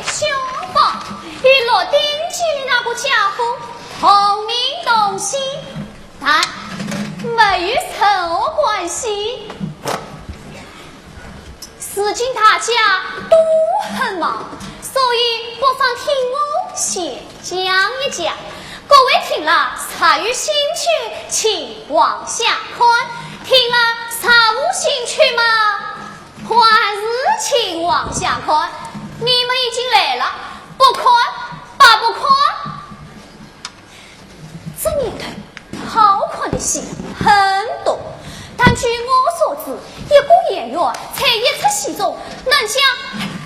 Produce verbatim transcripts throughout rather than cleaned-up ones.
相仿，与《鹿鼎记》里那个家伙同名同姓，但没有任何关系。如今大家都很忙，所以不妨听我先讲一讲。各位听了，若有兴趣，请往下看；听了，若无兴趣嘛，还是请往下看。你们已经来了，不看白不看。这年头好看的戏很多，但据我所知，一个演员在一出戏中能将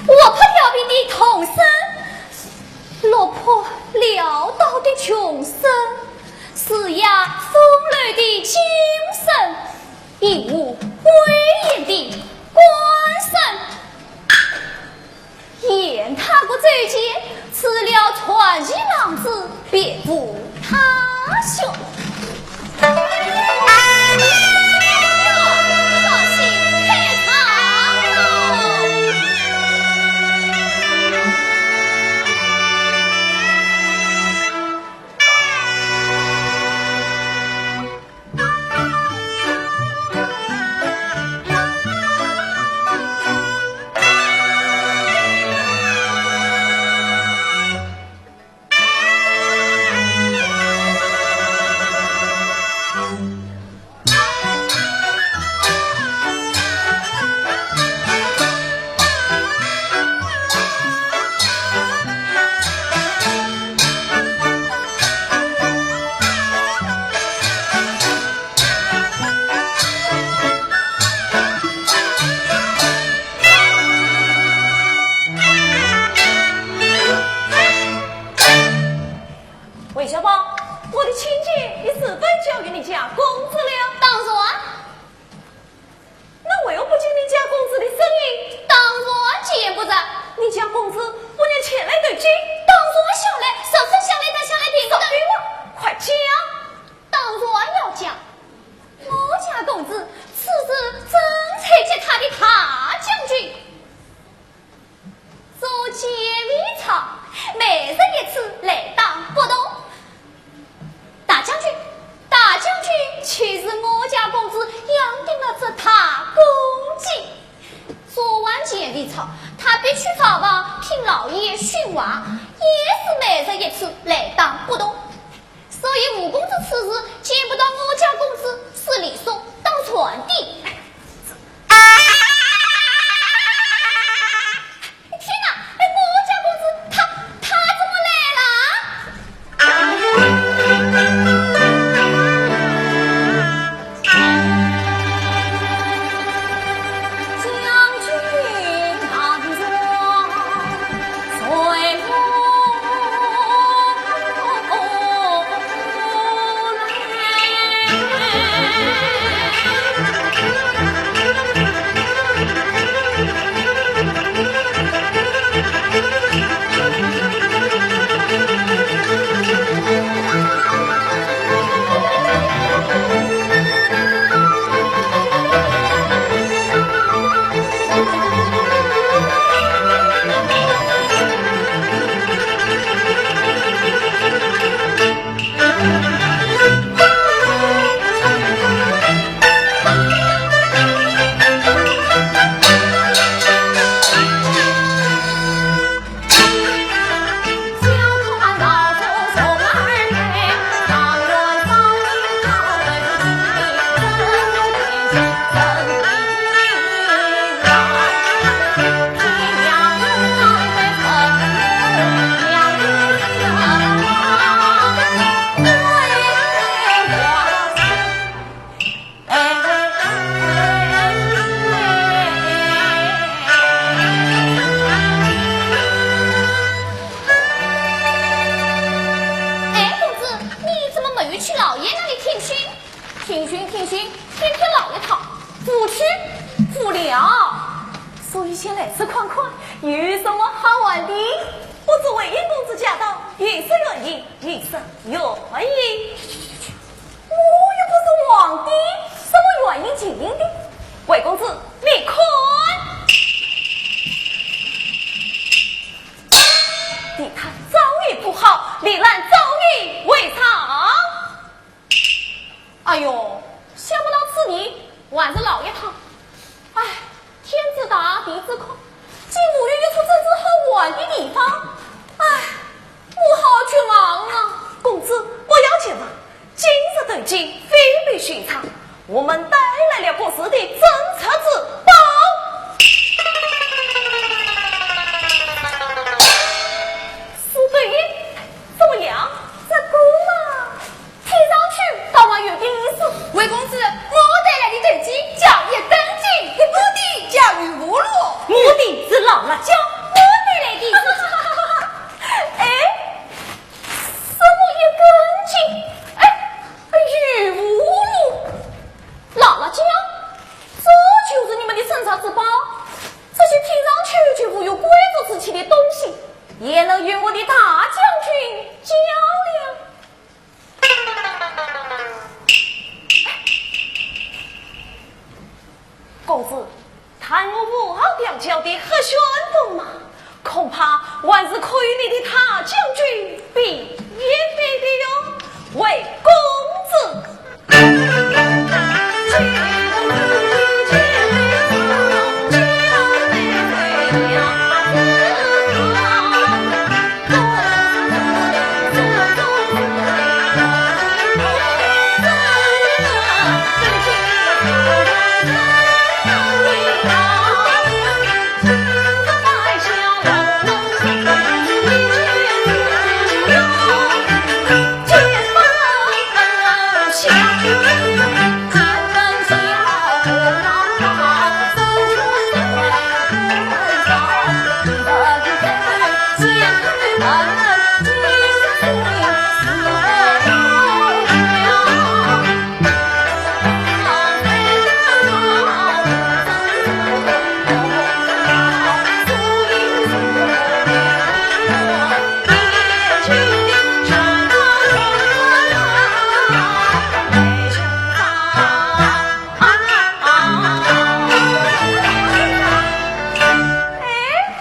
活泼调皮的童声、落魄潦倒的穷声、儒雅风流的京声、 一无威严的官声，演他个周全，除了传戏浪子，别无他选。韦小宝，我的亲眷，你是否交与你家公子了？当然。那为何不见你家公子的身影？当然见不着。你家公子不曾前来投亲？当然想来，十分想来，但想来见不着。少废话，快讲！当然要讲。我家公子此时正在接他的大将军 做前卫操，每日一次，来打不动。大将军，大将军，就是我家公子养的那只大公鸡。做完前卫操，他必须朝房听老爷训话，也是每日一次，来打不动。 所以吴公子此时见不到我家公子是理所当然的。天哪，哎，我家公子他，他怎么来了？ 哎，公子，你怎么没有去老爷那里听信？听信，听信，偏偏老爷他不去，不了。所以先来此看看，有什么好玩的？我知魏公子驾到，有失远迎，有失远迎。 我又不是皇帝，什么远迎近迎的？魏公子，你看。还是可与你的大将军比一比的哟，魏公子。哎，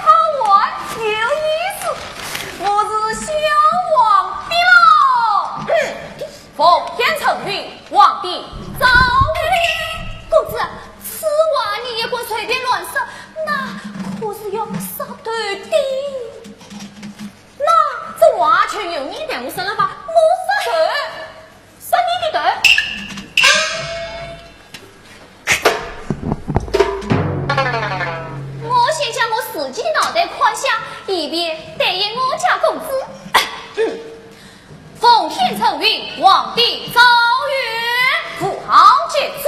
好玩，有意思，我是小皇帝喽。奉天承运，皇帝诏曰。公子，此话你也敢随便乱说，那可是要杀头的。那这话就由你代我说了吧，我杀头，杀你的头。 我先将我自己的脑袋砍下，以便对应我家公子。奉天承运，皇帝诏曰，父皇接旨。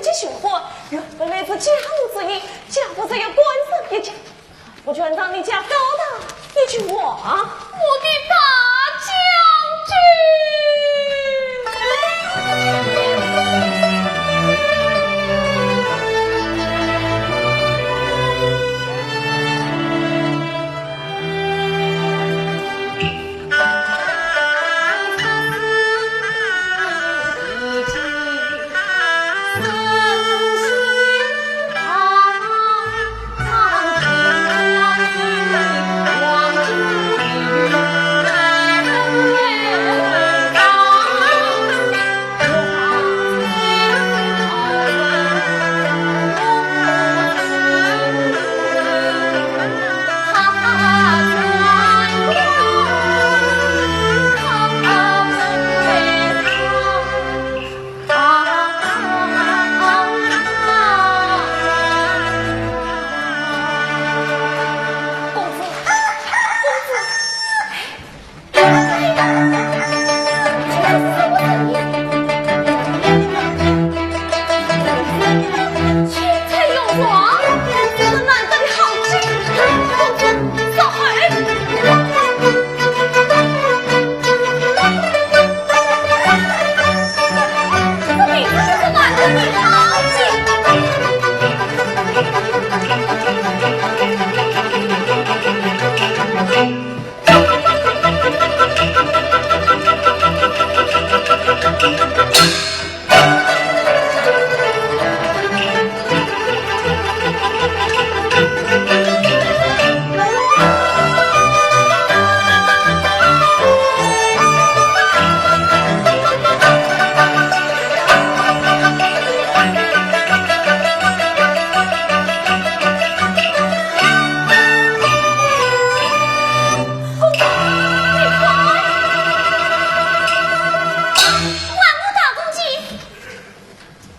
这情况，原本来自江湖之意，江湖只有官司一家，不准让你家高大一句话。我的大将军。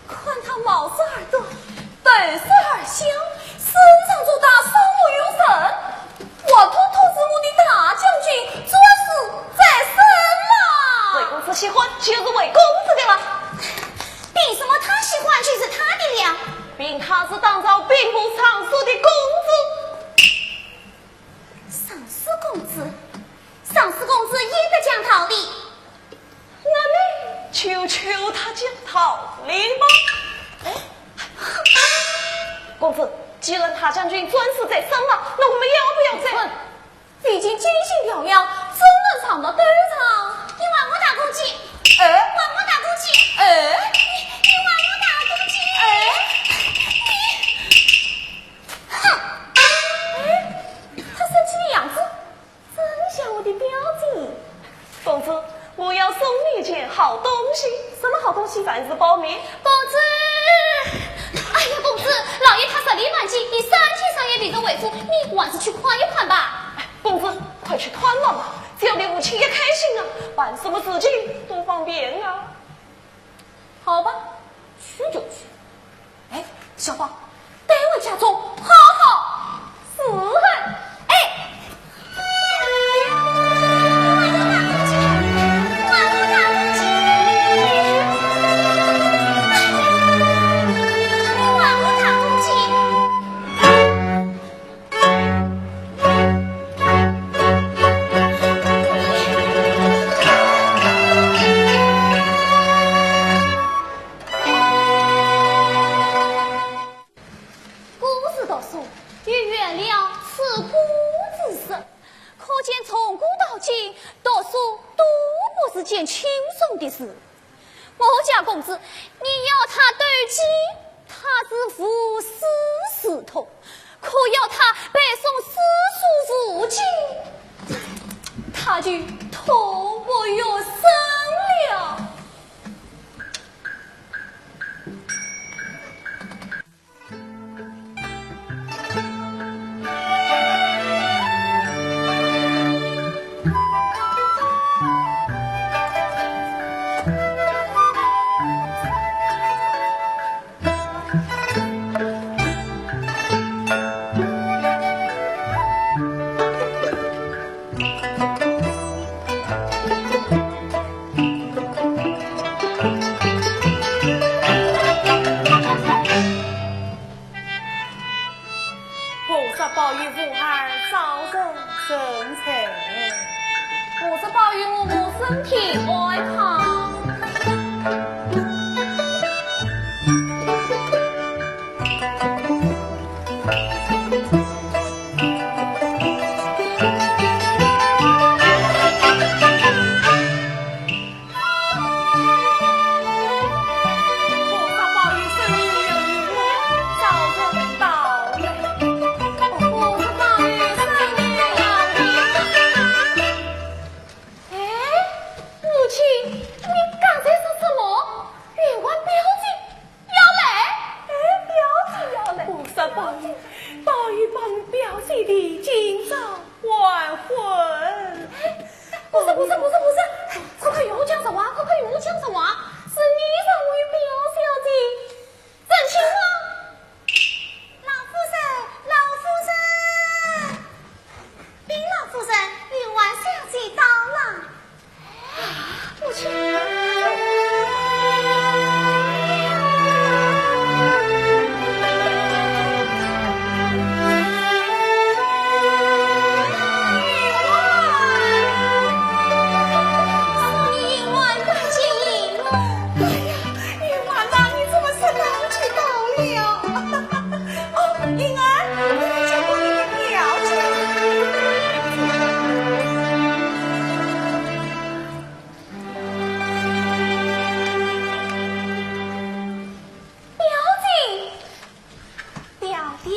看他貌似二短，头似二小，身上着打，双目有神，活脱脱是我的大将军，专司在身嘛。魏公子喜欢，就是魏公子的了。凭什么他喜欢就是他的了？凭他是当朝兵部尚书的公子。尚书公子，尚书公子也得讲道理。 那你就求他讲道理吧。哎，公子，既然大将军专司在身了，那我们要不要再……哼，已经进行调养，怎能上到斗场？你还我打公鸡？哎，还我打公鸡？哎，你，你还我打公鸡？哎，你，哼！哎，他生气的样子 真像我的表姐。公子，我要送你一件好东西。什么好东西？凡是包米。公子，哎呀，公子，老爷他十里蛮近，你三天三夜未曾回府，你还是去看一看吧。哎，公子，快去看望吧，只要你母亲也开心啊，办什么事情都方便啊。好吧，去就去。 哎，小宝，待会家中好好伺候。哎，古时读书，有“远了此国”之说，可见从古到今，读书都不是件轻松的事。我家公子，你要他斗鸡，他是无师自通；可要他背诵诗书五经，他就痛不欲生了。 古体安康。菩萨保佑，生日有你，早日到来。菩萨保佑，生日有你。 哎，母亲，你刚才说什么？玉环表姐要来？哎，表姐要来。菩萨保佑，保佑，保佑表姐的今朝完婚。哎，不是，不是，不是，不是，快快与我讲实话，快快与我讲实话，是你让我与表小姐成亲吗？ 老夫人，老夫人，禀老夫人，玉环小姐到了。母亲。玉环，玉环，你怎么这么早就到了？ 哦，银儿，我来见过你的表姐。表姐，表弟。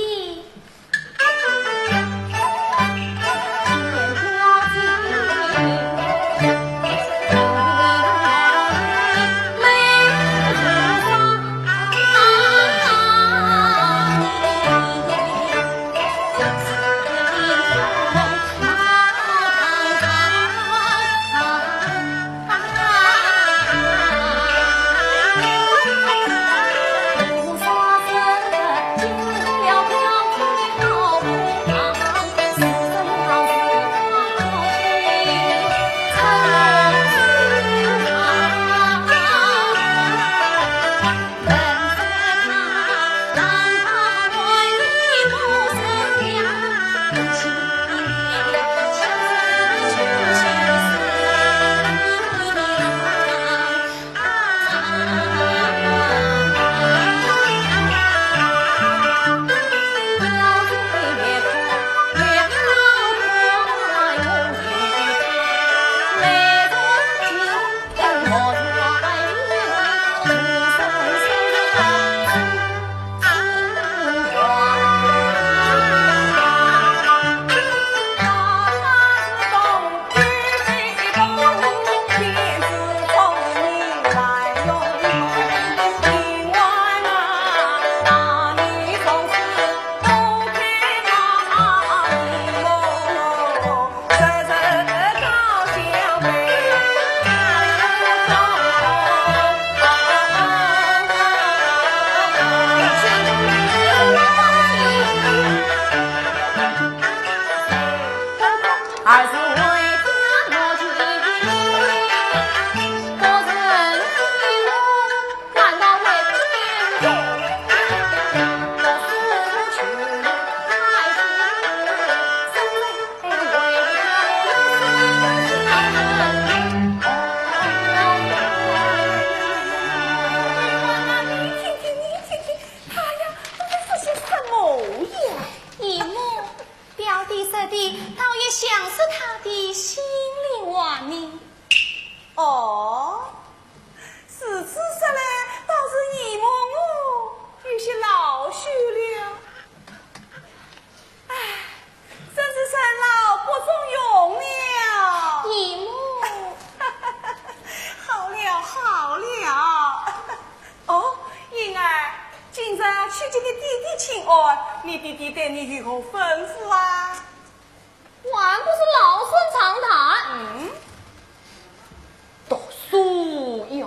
你听听，你听听，他呀，他在说些什么呀？姨母，表弟说的，倒也像是他的心里话呢。哦，如此说来，倒是姨母我有些老羞了。唉， 真是人老不中用了。姨母。好了，好了。哦，银儿，今朝去见你爹爹请安，你爹爹对你有何吩咐啊？还不是老生常谈。嗯。 读书要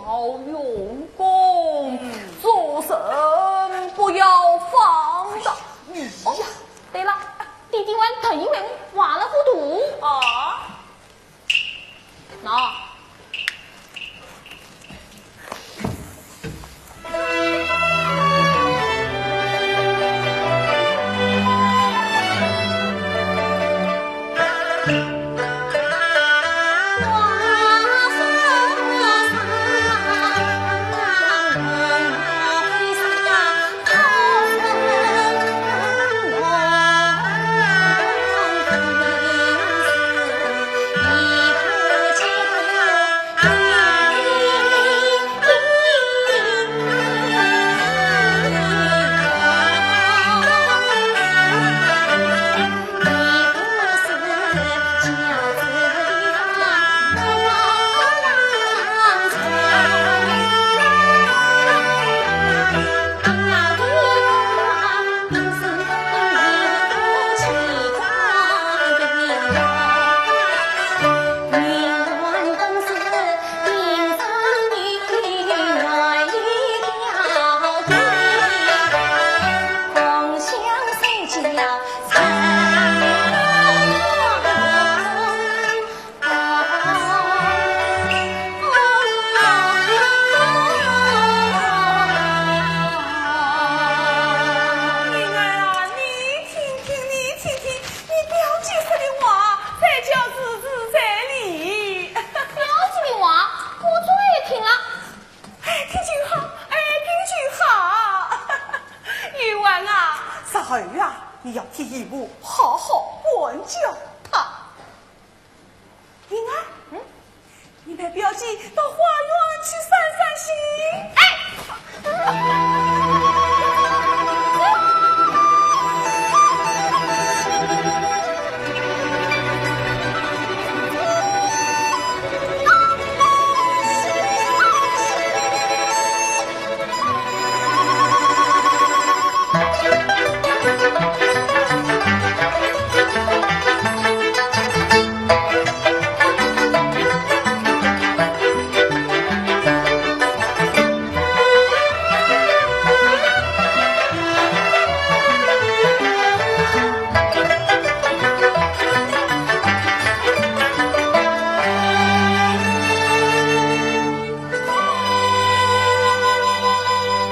用功，嗯。做人不要放荡。哎呀，对了，弟弟还特意为我画了幅图。哦。喏。你要替姨母好好管教她。云儿，嗯？你陪表姐到花园去散散心。哎！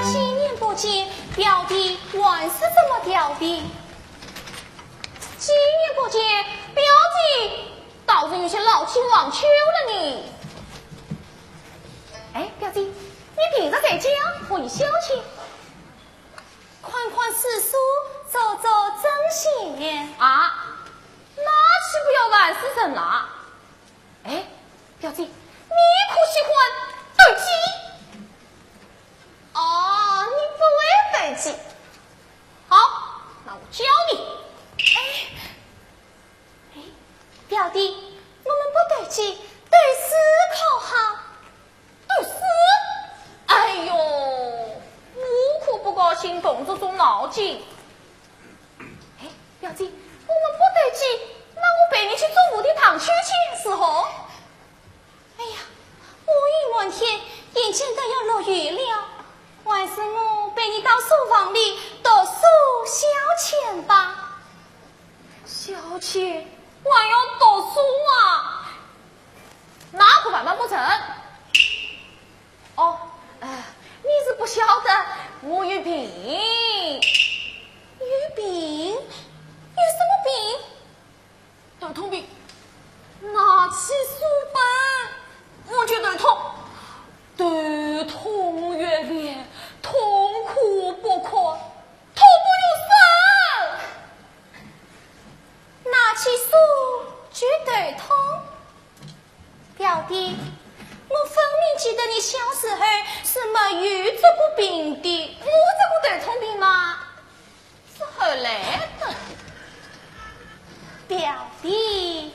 几年不见，表弟还是这么调皮。几年不见，表弟倒是有些老气横秋了呢。哎，表弟，你平日在家可以消遣，看看诗书，做做针线。啊，那岂不要烦死人了？哎，表弟，你可喜欢斗鸡？哦，你不会斗鸡。好，那我教你。哎，哎，表弟，我们不斗鸡，斗诗可好？斗诗？哎呦，我可不高兴动这种脑筋。哎，表弟，我们不斗鸡，那我陪你去做蝴蝶糖去去，如何？哎呀，乌云满天，眼见都要落雨了，还是我陪你到书房里读书消遣吧。消遣？还要读书啊？那可万万不成。哦，呃，你是不晓得，我有病。有病？有什么病？头痛病。拿起书本，我就头痛。头痛欲裂，痛苦不堪，痛不欲生。拿起书就头痛？表弟，我分明记得你小时候是没有这个病的。我这个头痛病嘛，是后来的。表弟。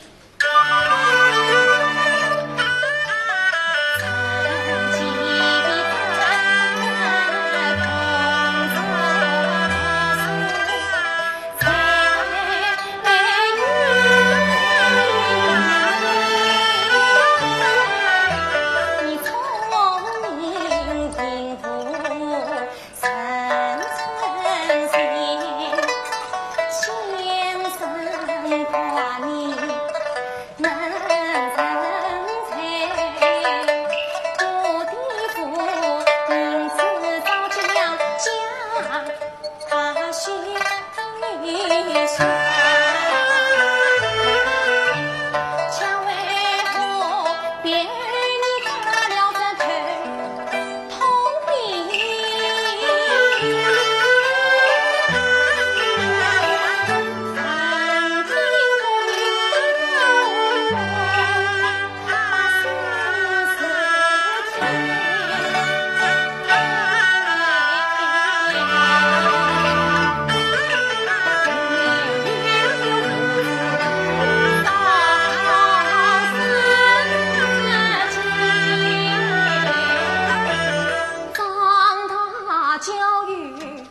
长大教育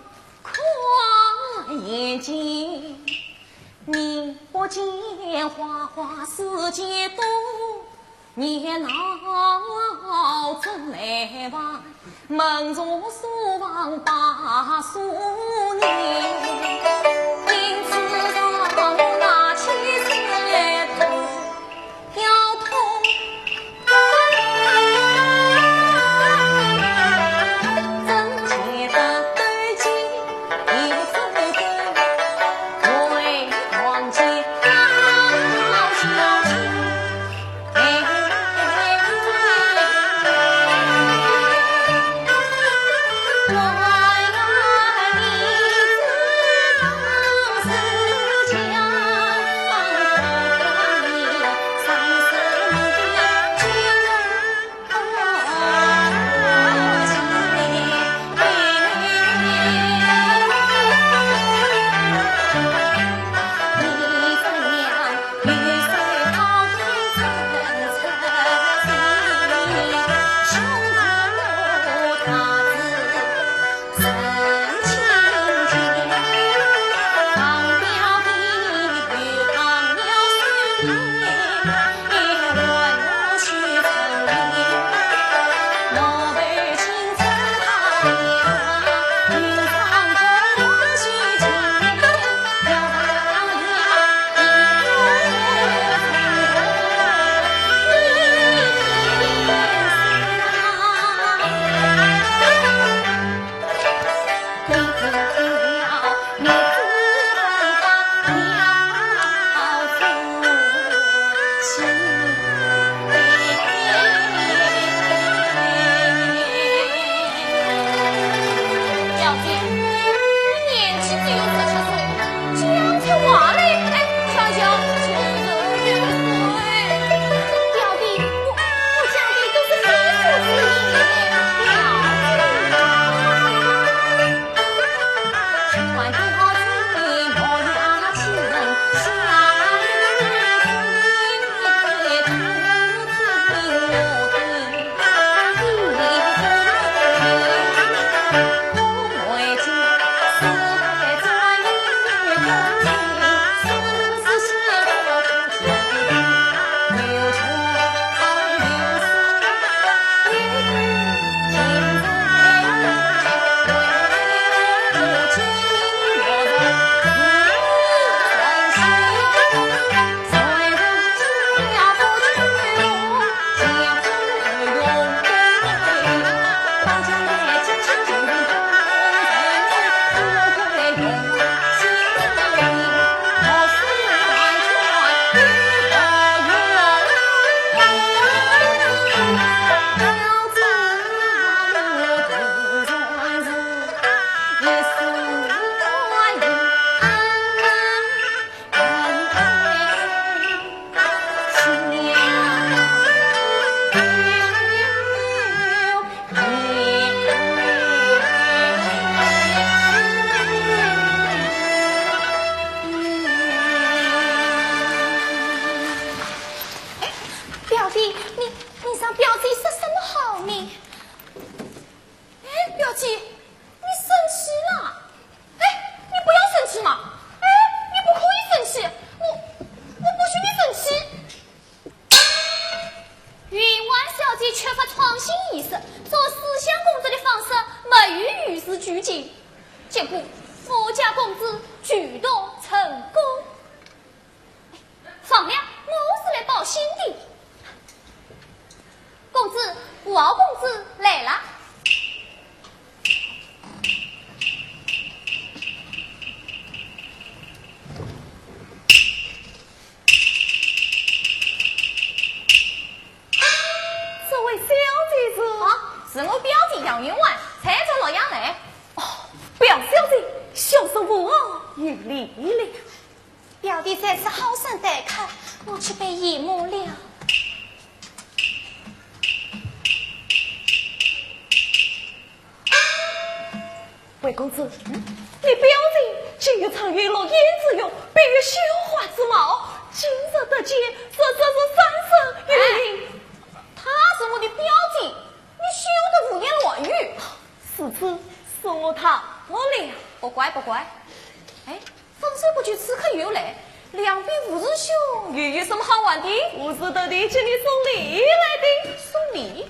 快眼睛，你不见花花世界多，年老怎奈何，门前书房把书念，因此让我拿起书来读。表姐，你年纪只有十七岁，讲出话来，哎，小小就是六岁。表弟，我，我讲的都是非所之言，表姐。哎，表弟，你，你让表姐说什么好呢？哎，表姐，你生气了？哎，你不要生气嘛！哎，你不可以生气，我，我不许你生气。云婉小姐缺乏创新意识，做思想工作的方式没有与时俱进，结果我家公子举动成功。 放了，我是来报信的。公子，吴敖公子来了。这位小姐是？啊，是我表姐杨云婉，才从洛阳来。哦，表小姐，小侄吴敖有礼了。 表弟在此好生待客，我去备宴幕了。魏公子，嗯？你表弟竟有沉鱼落雁之欲，必有羞花之貌，今日得见，这真是三生有幸。哎，她是我的表姐，你休得胡言乱语。如此，恕我唐突了。不怪，不怪。哎， 分手不久，此刻又来，两边吴师兄又有什么好玩的？我是特地给你送礼来的。送礼？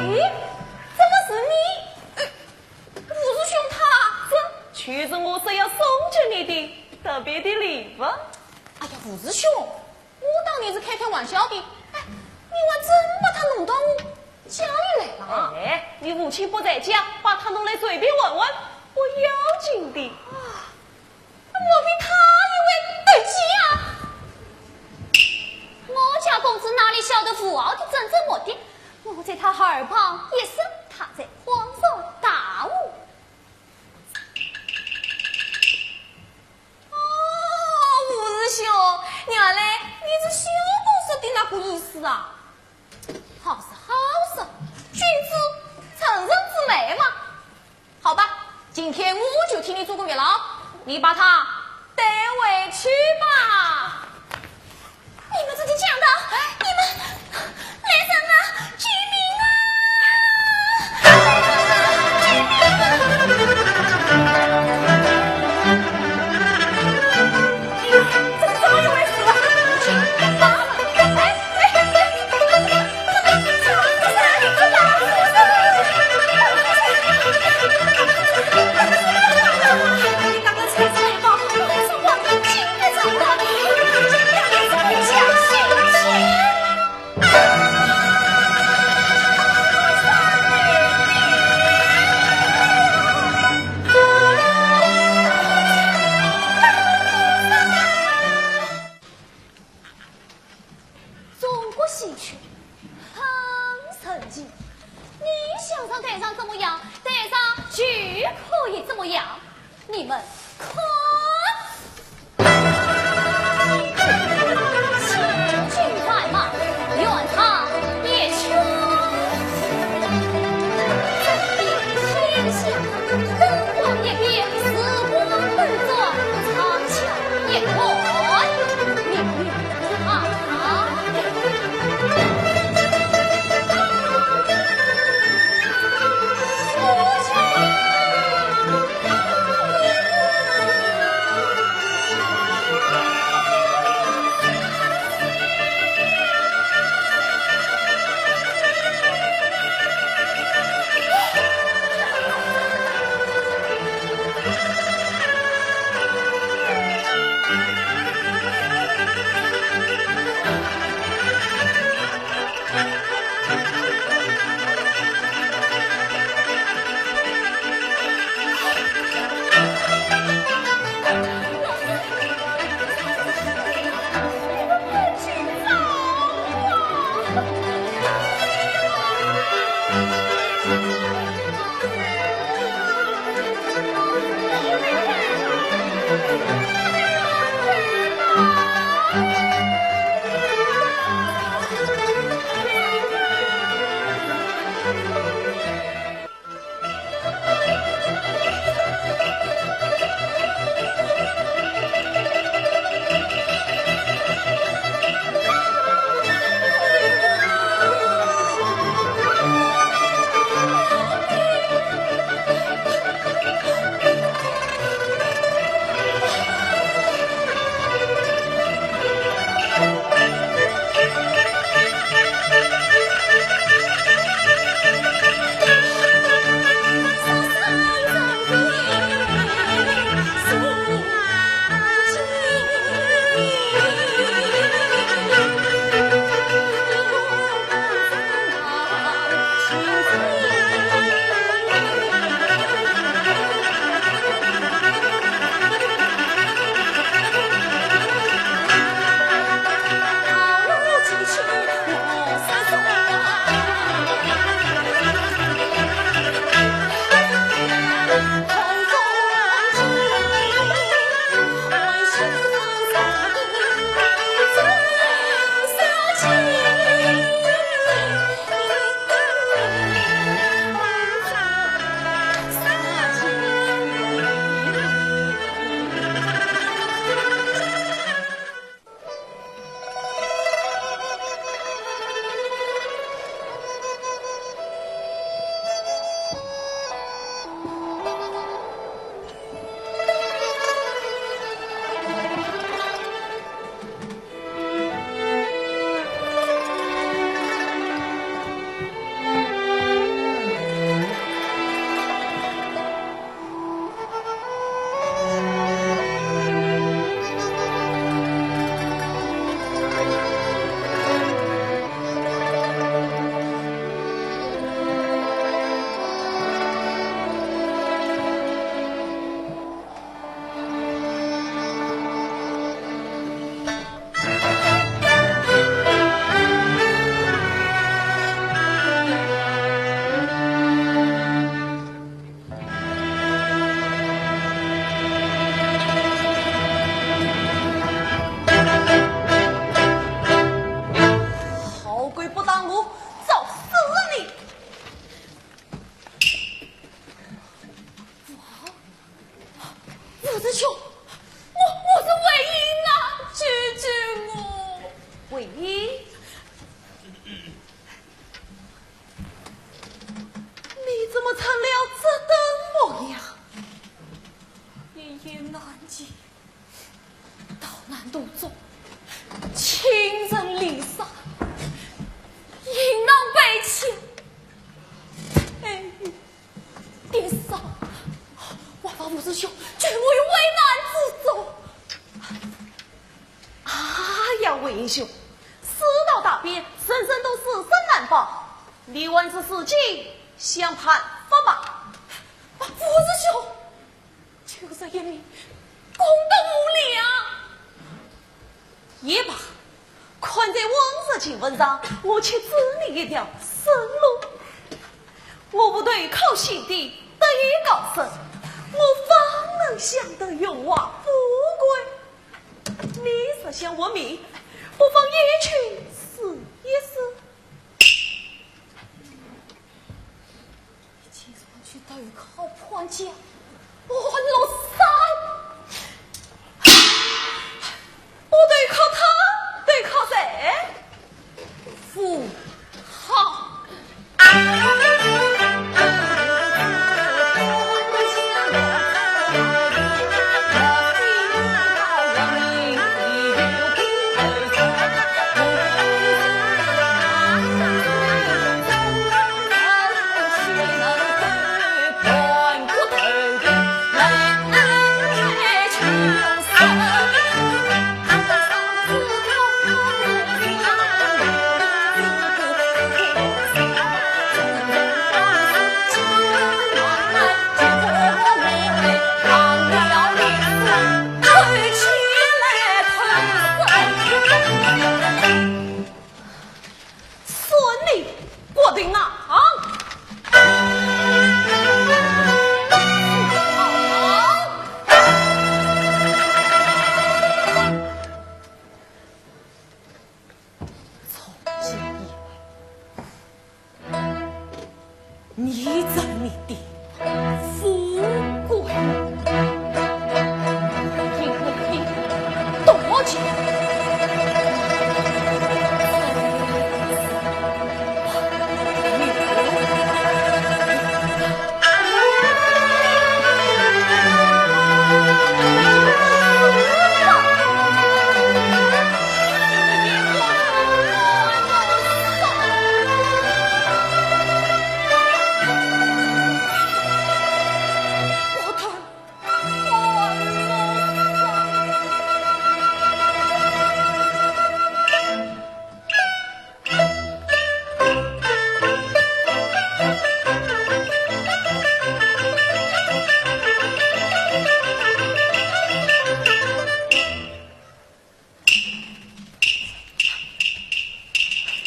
咦，怎么是你？呃，吴师兄他……这就是我说要送给你的特别的礼物。哎呀，吴师兄， 我当你是开开玩笑的，哎，你还真把他弄到我家里来了啊？哎，你父亲不在家，把他弄来随便玩玩，不要紧的。啊，莫非他也会斗鸡啊？我家公子哪里晓得吴敖的真正目的？我在他耳旁一说，他才恍然大悟。 哦，吴师兄，原来你是修公说的那个意思啊。好说好说，君子成人之美嘛。好吧，今天我就替你做个月老。你把他带回去吧。你们自己讲的，你们来人啊！救命啊！救命啊！这是怎么一回事啊？啊！哎，哎，哎，哎， 中国戏曲很神奇，你想让台上怎么样，台上就可以怎么样。你们看，千军万马，愿唱一曲。这片天下，灯光一边，时光斗转，唱响一段。明月我，我是魏婴啊，救救我！魏婴，你怎么成了这等模样？一言难尽，逃难途中，亲人离散，行囊被抢，哎， 爹娘，还望吴师兄救我于危难之中。哎呀，魏英雄，世道大变，人人都自身难保，你还是自己想办法吧。啊，吴师兄，救人一命，功德无量。 也罢，看在往日情分上，我且赐你一条生路。我无投靠先帝，得以高升，我方能享得荣华富贵。你若想活命，不妨一去试一试。 你竟然去投靠潘家、安禄山，不投靠他，投靠谁？吴从今以后，你在你的富贵，因为你多情。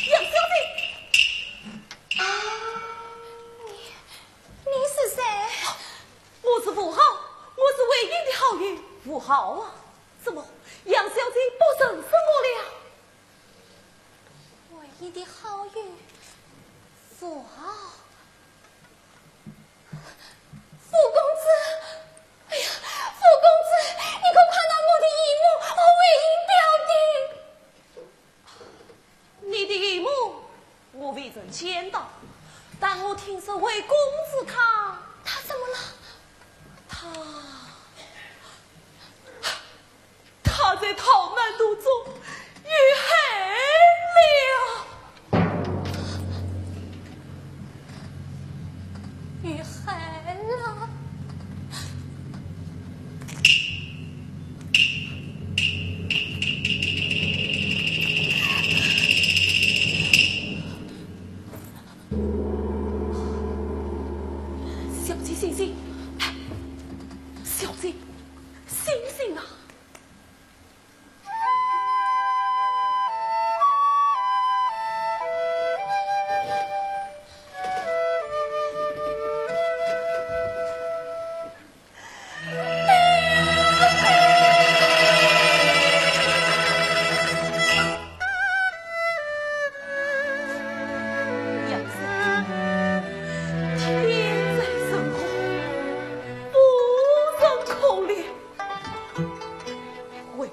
杨小姐！啊，你，你是谁？我是吴豪，我是魏婴的好友。吴豪啊，怎么，杨小姐不认识我了？ 唯一的好友，吴豪。吴公子，哎呀，吴公子，你可看到我的姨母和魏婴表弟？你的姨母，我未曾见到，但我听说魏公子他……他怎么了？他…… 他在逃难途中遇害了。遇害了？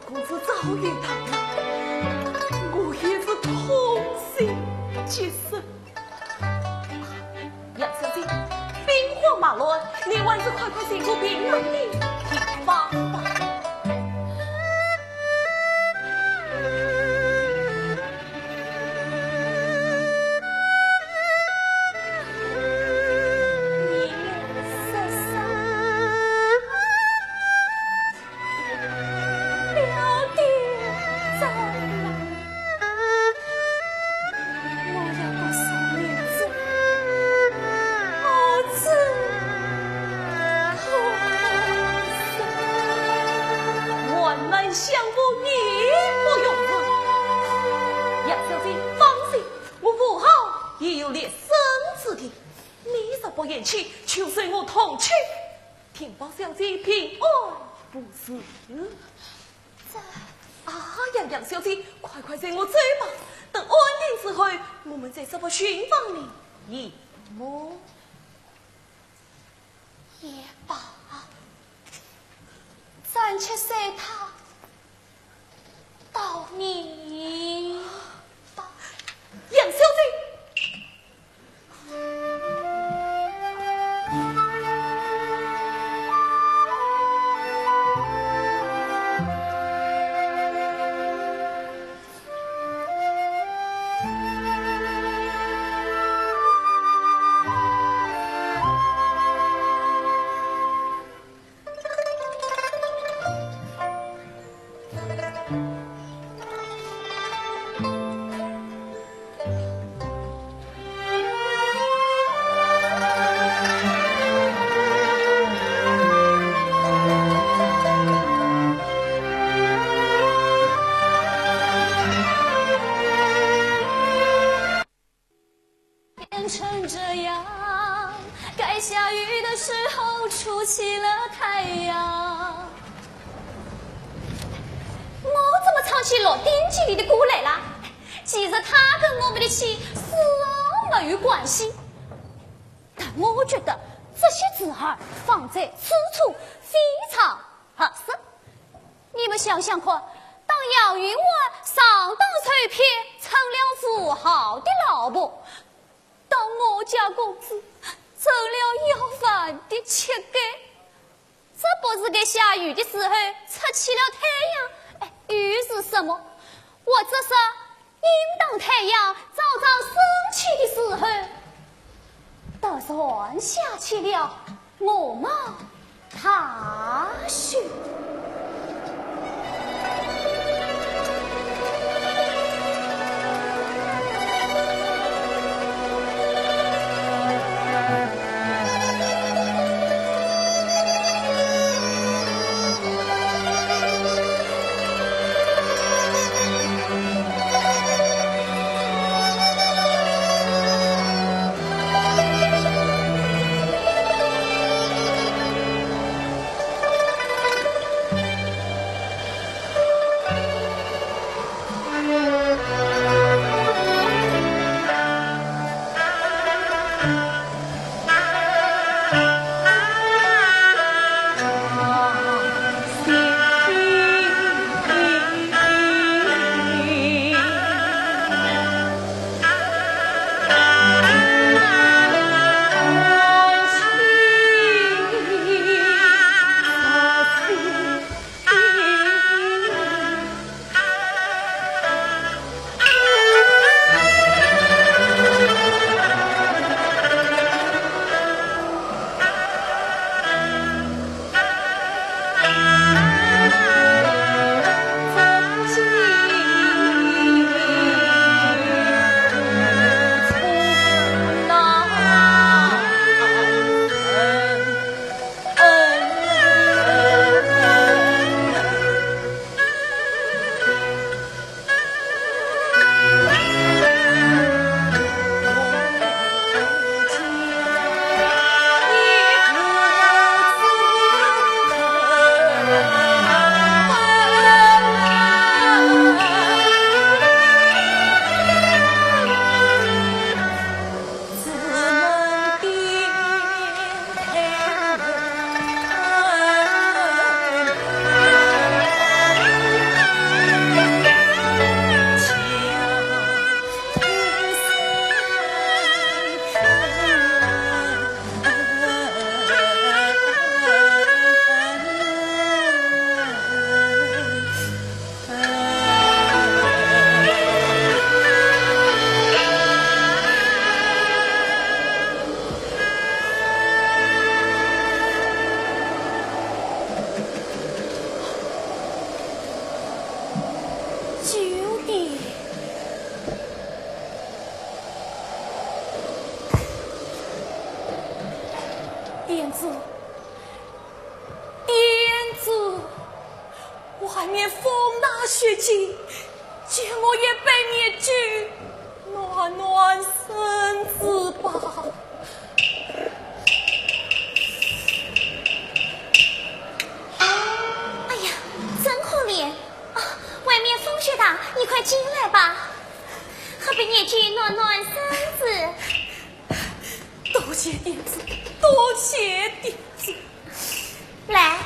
公子早有大量，我也是痛心极深。杨小姐，兵荒马乱，你还是快快寻个平安的地方吧。 万难相扶，义不容辞。杨小姐，放心，我武后也有立身之地，你若不厌气，就随我同去，定保小姐平安无事。这……啊呀，杨小姐，快快随我走吧，等安定之后，我们再说不寻访你，好么？ 也罢，暂且随他到你吧。杨小姐。变成这样，该下雨的时候出起了太阳。我怎么唱起《鹿鼎记》里的歌来了？其实它跟我们的戏丝毫没有关系。但我觉得这些字儿放在此处非常合适。 你们想想看，当杨云欢上当受骗，成了富豪的老婆，当我家公子成了要饭的乞丐，这不是该下雨的时候出起了太阳？哎，雨是什么？或者说， 应当太阳照照升起的时候，突然下起了鹅毛大雪。店主，外面风大雪急，叫我也备热酒暖暖身子吧。哎呀，真可怜啊！外面风雪大，你快进来吧，喝杯热酒暖暖身子。多谢店主，多谢店主。来。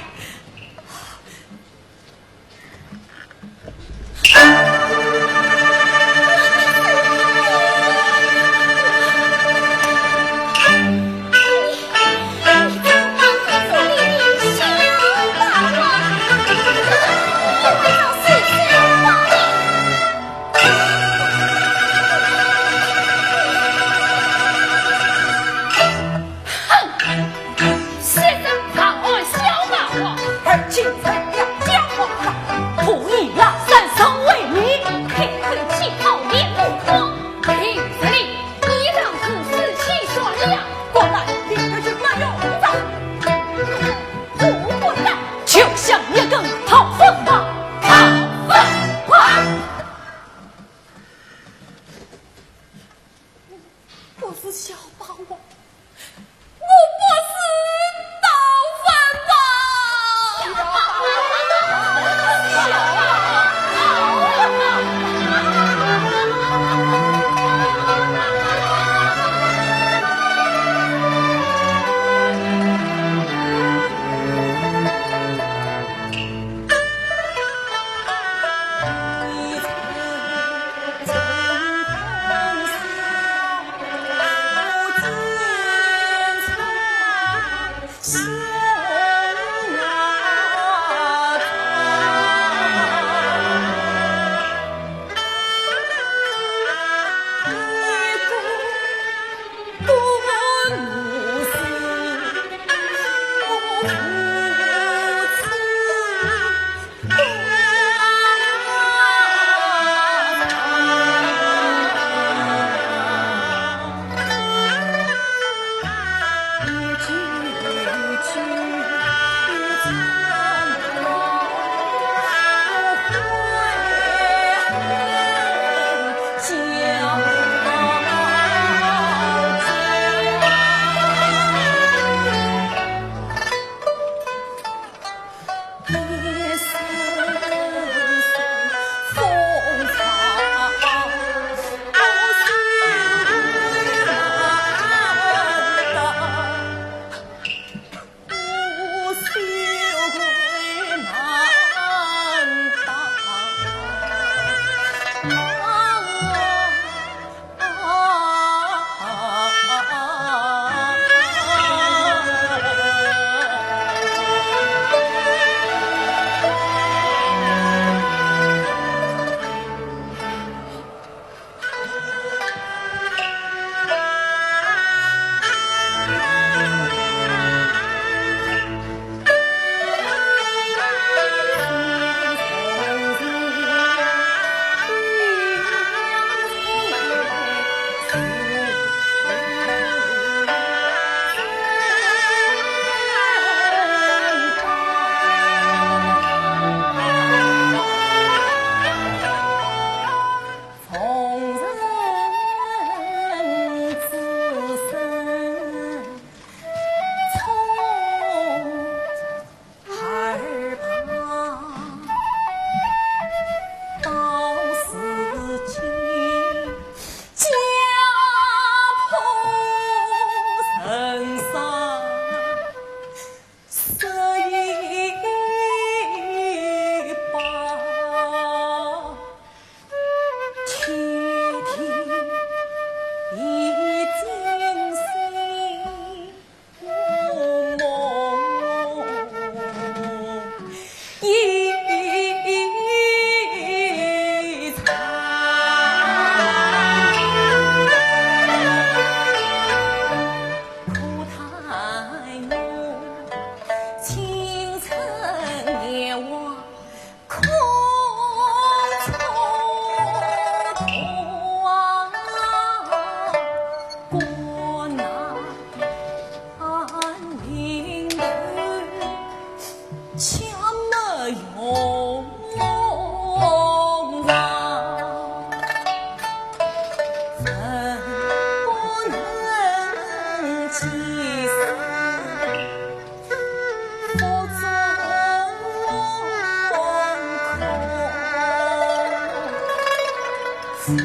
快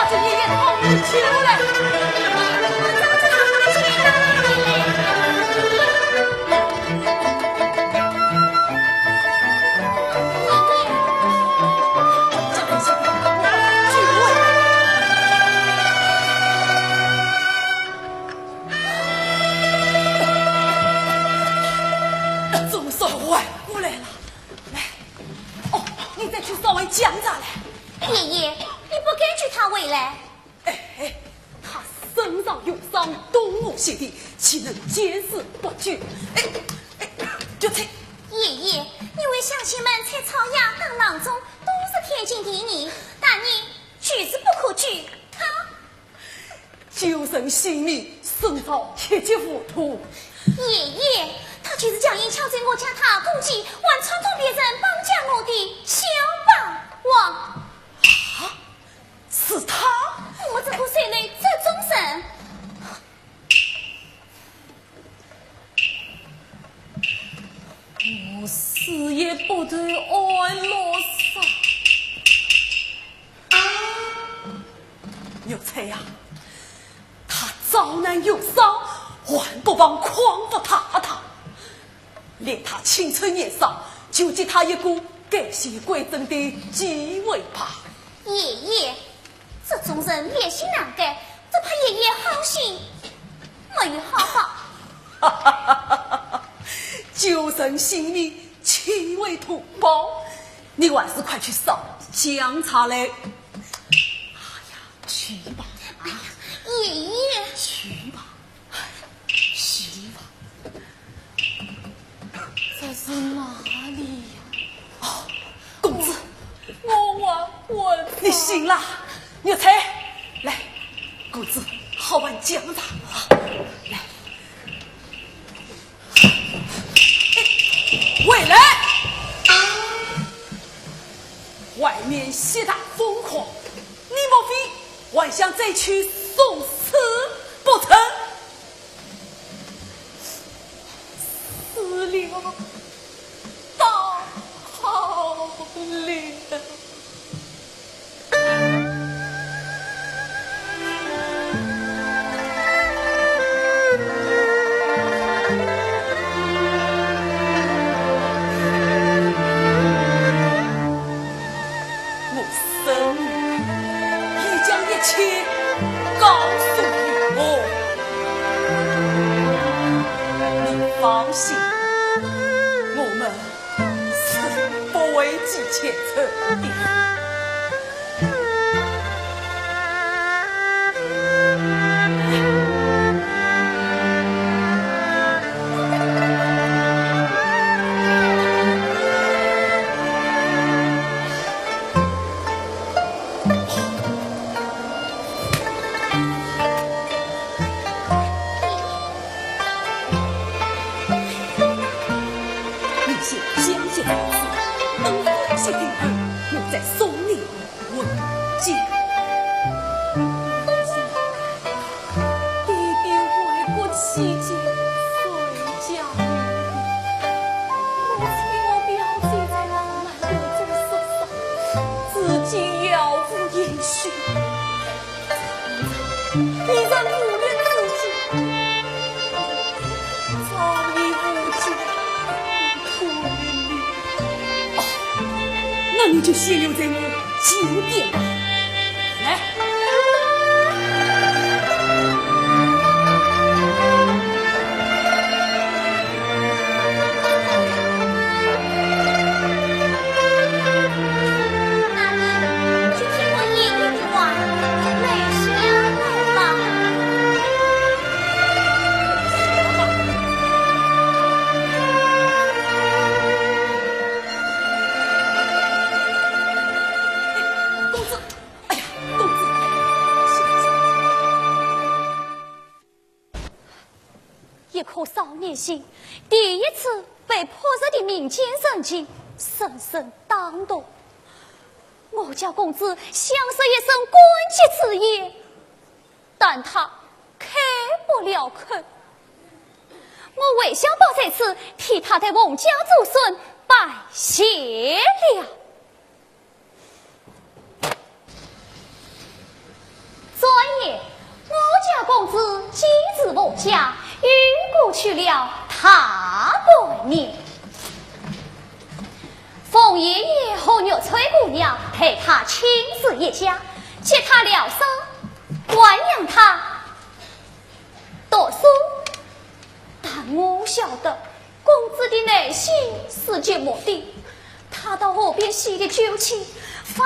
给爷爷讨碗酒来！总算回过来了。来，哦，你再去烧碗姜茶来。爷爷，你不该救他回来。 哎，他身上有伤，东吴血地，岂能见死不救？哎，哎，菊翠。爷爷，你为乡亲们采草、轧担、郎中，都是天经地义，但你就是不可救他。救人性命，胜造一切苦痛。爷爷，他就是强行抢走我家大公鸡，还串通别人绑架我的小霸王。啊？ 是他？我怎可收留这种人？我死也不投安乐寺。玉翠呀，他遭难有伤，还不忘诓服太太。 连他青春年少，就给他一个改邪归正的机会吧。爷爷，这种人烈性难改，只怕爷爷爷好心，没有好报。救人性命，岂为图报？你还是快去烧姜茶来。哎呀，去吧。哎呀，爷爷。去吧。 媳妇，这是哪里呀？哦，公子。我，我，我，你醒了，玉翠，来，公子，好碗姜茶啊，来。喂，来。外面雪大风狂，你莫非还想再去送死不成？ 死了，倒好了。我孙女已将一切告诉于我。你放心，我们是不会计前嫌的。 你先将这个子，等风雪停后，我再送你回家。爹爹为国弃家，谁家女儿？我请我表姐在浪漫途中受伤，至今杳无音讯。 你在五月之际，早已无家可归。哦，那你就先留在我酒店吧。来。那你就替我饮一碗梅香来吧。公子，哎呀，公子，一颗少年心，第一次被朴实的民间人情深深打动。我家公子想说一声感激之言，但他开不了口。我魏小宝在此替他对洪家祖孙拜谢了。 转眼，我家公子既是洪家，又过去了大半年。冯爷爷和玉翠姑娘待他亲如一家，给他疗伤，豢养他读书。但我晓得， 公子的内心是寂寞的，他到河边洗涤酒气，放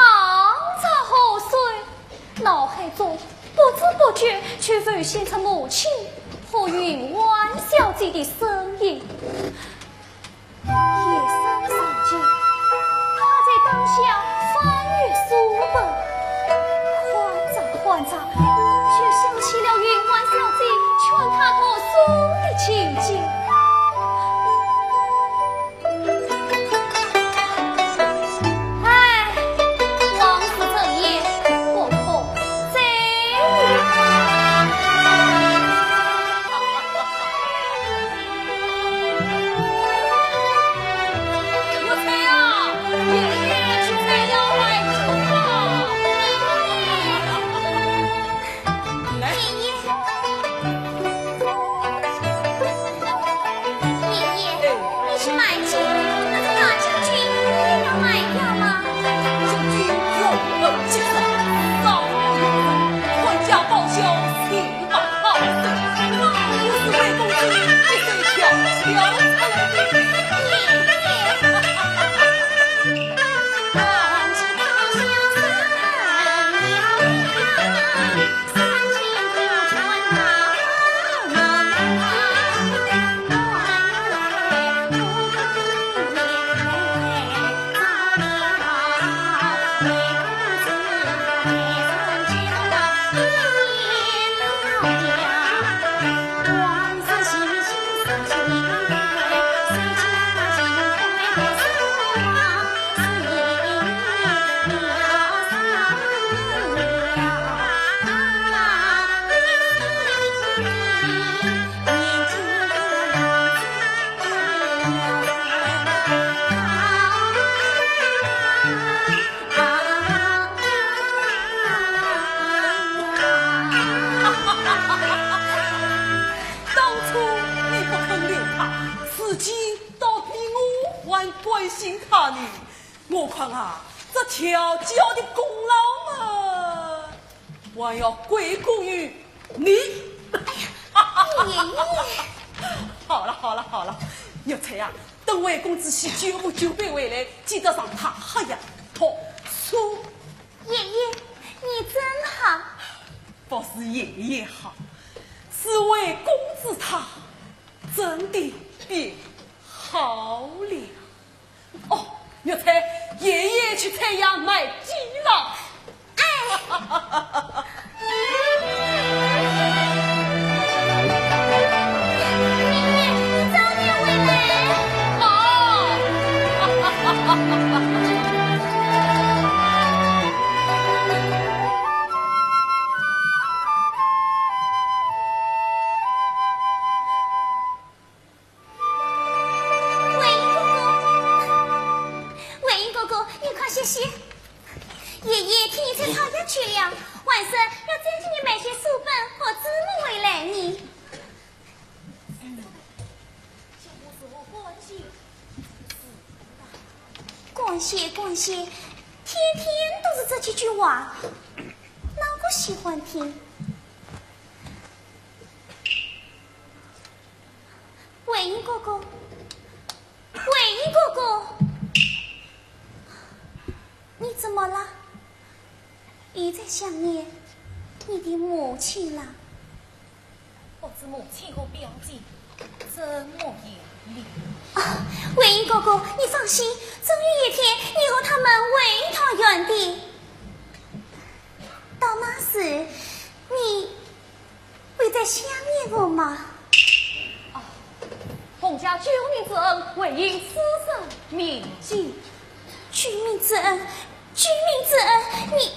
着河水，脑海中不知不觉就浮现出母亲和云婉小姐的身影。夜深人静，他在灯下翻阅书本，看着看着，就想起了云婉小姐劝他读书的情景。 唉，往事成烟，不可追忆。关心他呢？我看啊，这调教的功劳嘛，还要归功于你。爷爷。好了，好了，好了，玉翠啊，等魏公子洗脚服酒杯回来，记得让他喝一大碗。爷爷，你真好。不是爷爷好，是魏公子他真的变好了。哦，玉翠，爷爷去菜场买鸡了。哎。爷爷，你早点回来。好。魏公公，你快歇歇。爷爷听说他要去了，晚上要再给你买些书本和纸墨回来呢。光谢光谢，天天都是这几句话，哪个喜欢听？ 魏公公，魏公公，你怎么了？又在想念你的母亲了？不知母亲和表姐怎么样了？啊，魏公公，你放心，总有一天你和他们回团圆的。到那时，你 会再想念我吗？啊，洪家救命之恩，唯应世人铭记。救命之恩，救命之恩，你，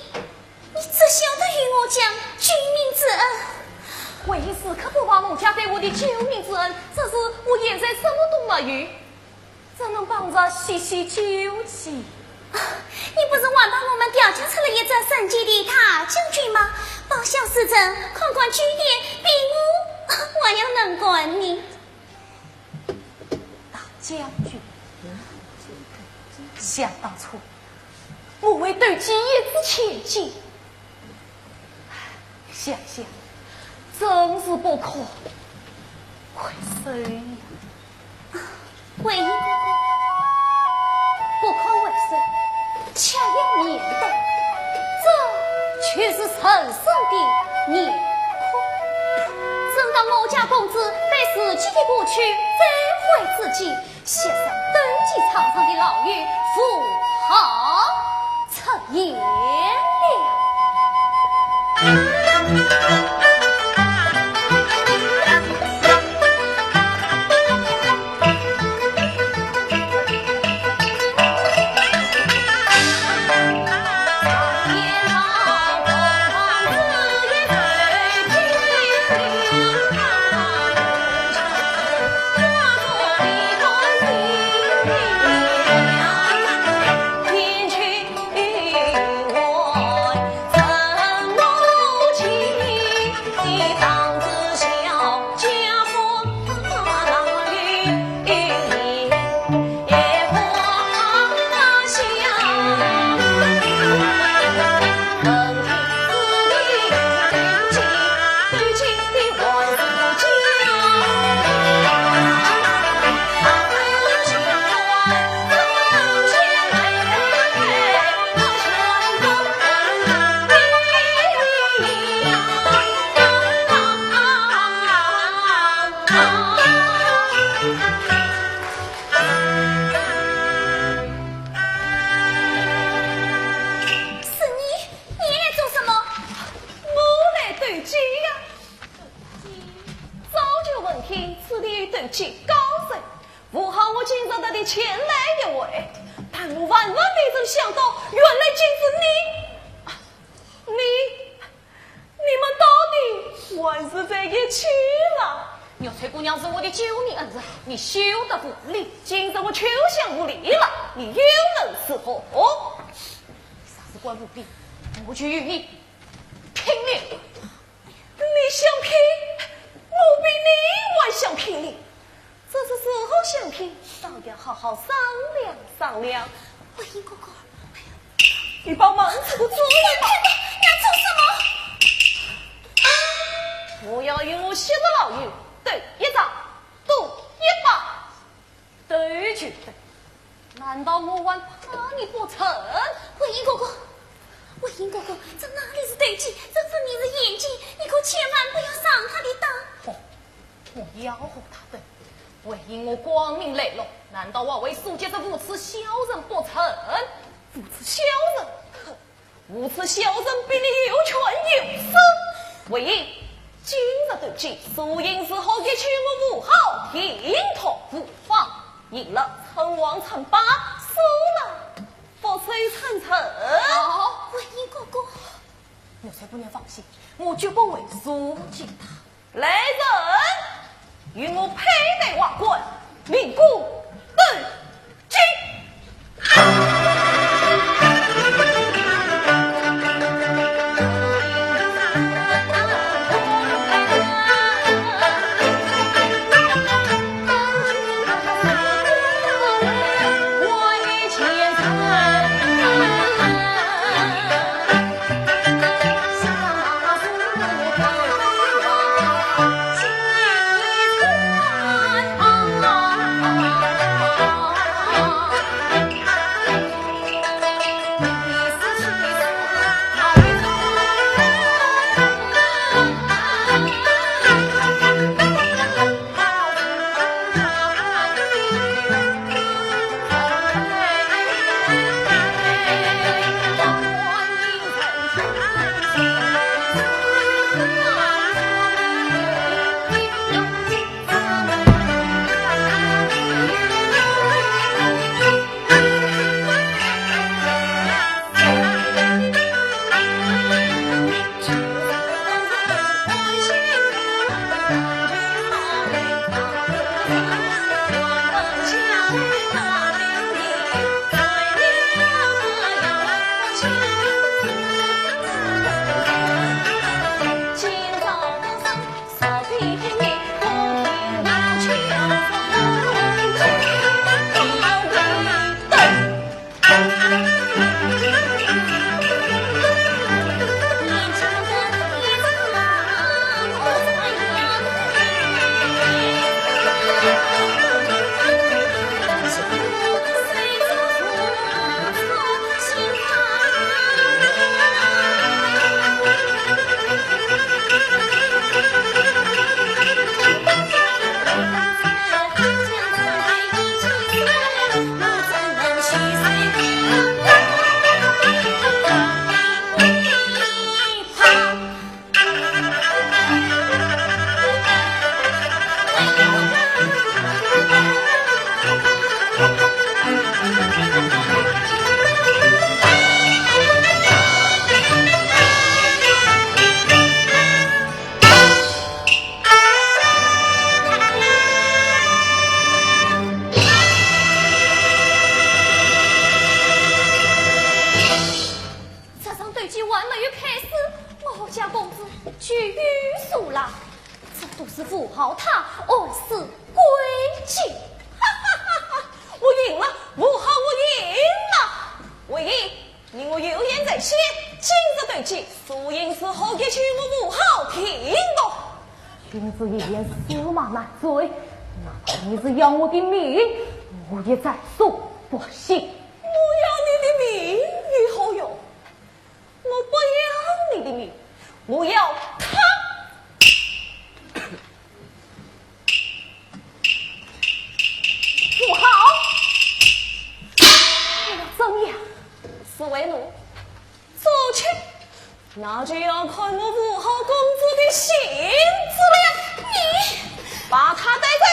你怎晓得与我讲救命之恩？唯应时刻不忘洪家对我的救命之恩，只是我现在什么都没有。 怎能帮着洗洗酒气？啊，你不是还帮我们调教出了一只神奇的大将军吗？报效时辰，看管酒店，比我还要能干呢。大将军，想当初，我为斗鸡一掷千金， 想想，真是不可回首呀。魏公公，不可回首，却要面对，这就是人生的年空。正当我家公子被自己的不屈追悔之际， 昔日斗鸡场上的老友，符号出现了。是你，你来做什么？我来斗鸡呀。早就闻听此地斗鸡高人，符号我今日特地前来一会，但我万万没曾想到，原来竟是你。啊，你，你们到底还是在一起了？玉翠姑娘是我的救命恩人，你休得无礼。今日我求降无礼了，你又能如何？啥事关我屁事，我就与你拼命。你想拼，我比你还想拼哩。这是时候想拼，倒要好好商量丈量。慧英哥哥，你帮忙这个做了吧。你要做什么？我要与我昔日老友斗一掌，赌一把，斗就斗。难道我还怕你不成？慧英哥哥，慧英哥哥，这哪里是斗技，这分明是演技，你可千万不要上他的当。哦，我要和他斗，为因我光明磊落，难道我为苏杰这无耻小人不成？无耻小人？哼，无耻小人比你有权有势。为因今日斗技，输赢如何，一切我武侯定夺无妨。 赢了称王称霸，输了覆水称城。好，为因哥哥。奴才不能放心，我绝不会输给他。来人，与我佩戴王冠，鸣鼓斗 这场斗技还没有开始，我家公子就输了，这都是武侯他，我是规矩。哈哈哈哈！我赢了，武侯，我赢了！为因，你我有言在先，今日斗技，输赢如何，一切我武侯定夺。君子一言，驷马难追。难道你是要我的命？我一再说不行。 我要你的命有何用？我不要你的命，我要他。武侯，你要怎样？是为奴， 做去，那就要看我武侯公子的性子了。你把他带走。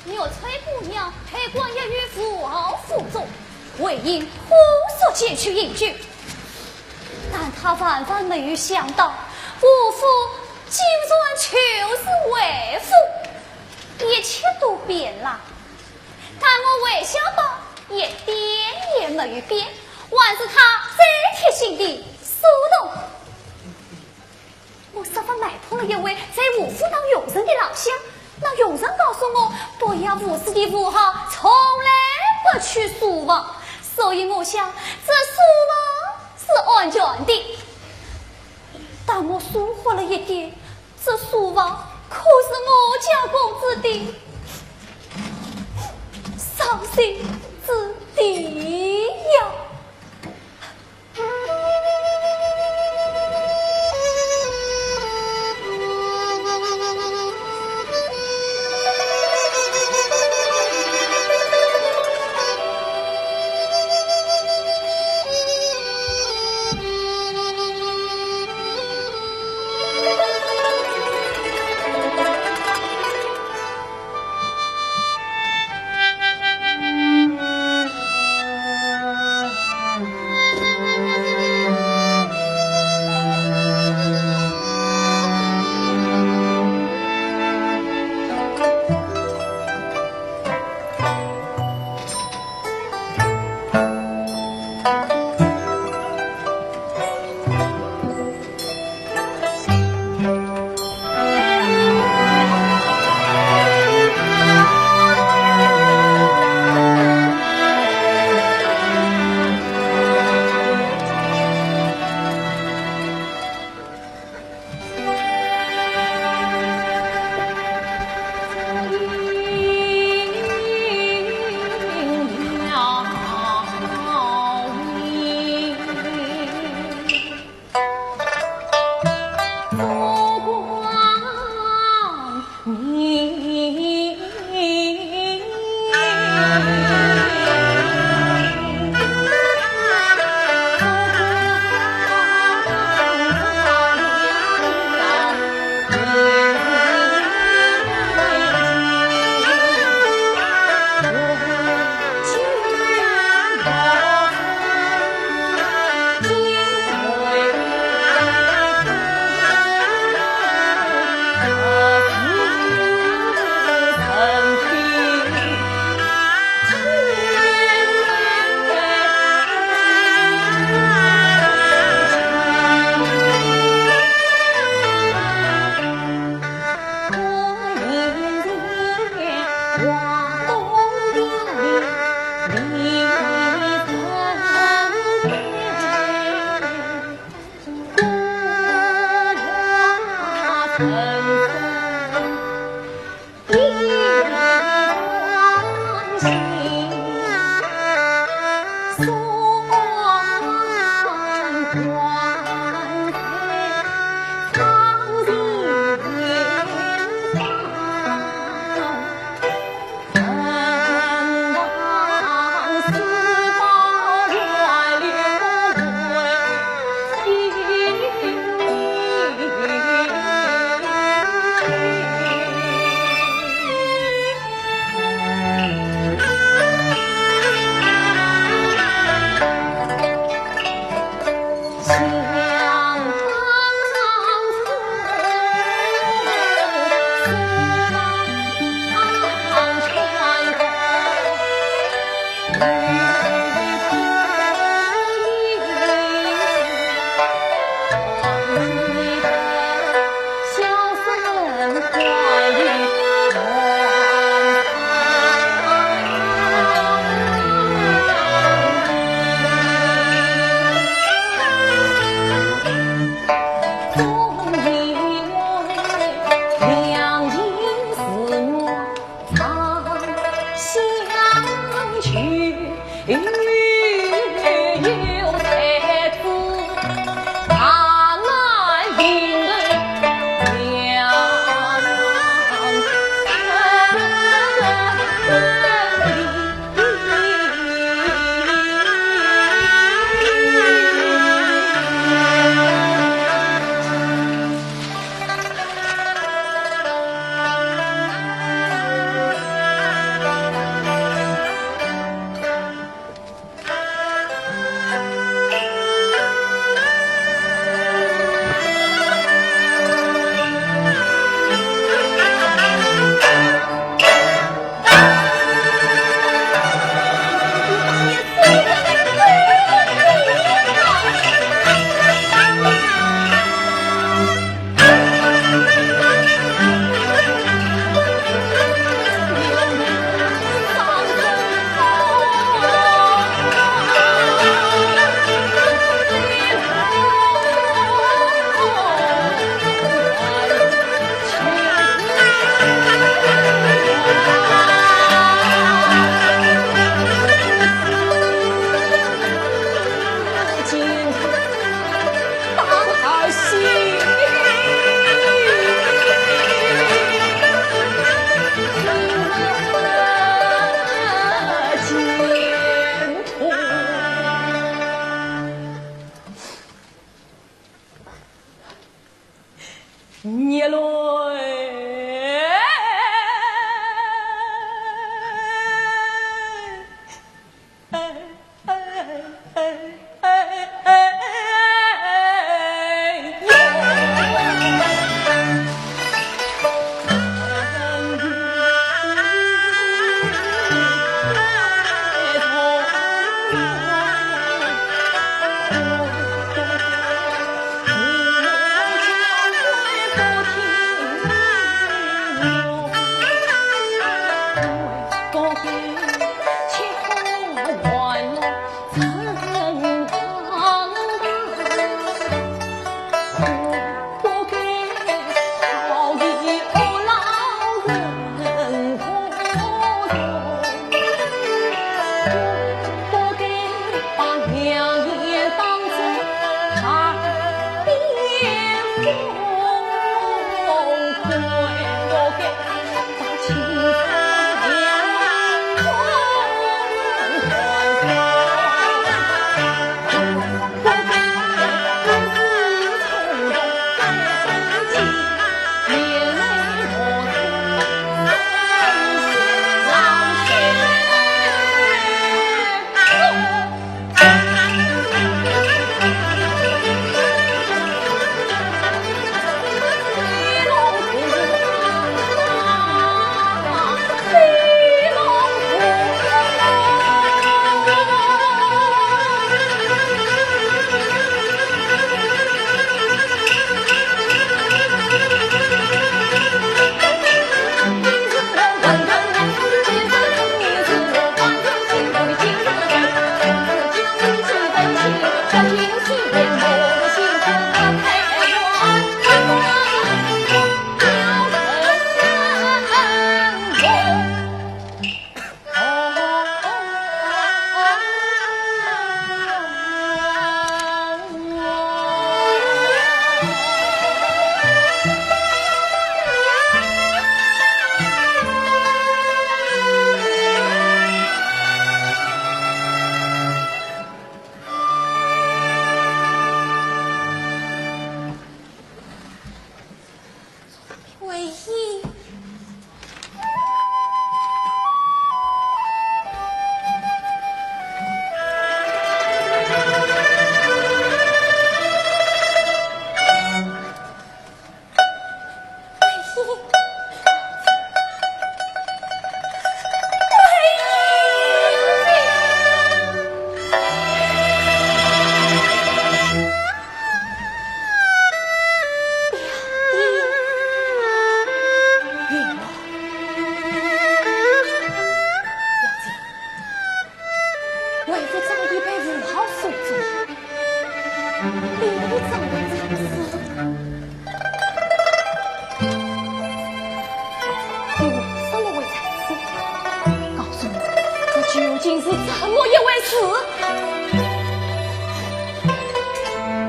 玉翠姑娘被关押于武侯府中，为因火速前去营救，但她万万没有想到，武夫竟然就是为夫。一切都变了。但我微笑吧，一点也没有变，还是他最贴心的苏童。我设法买通了一位在吴府当佣人的老乡，那佣人告诉我，伯爷吴氏的富豪从来不娶苏房，所以我想这苏房是安全的。但我疏忽了一点，这书房可是我家公子的伤心之地呀。唯一。唯一。唯一。 为父找一杯无号苏州，为父找一张诗。你为什么会在此？告诉我，这究竟是怎么一回事？ 不要说了，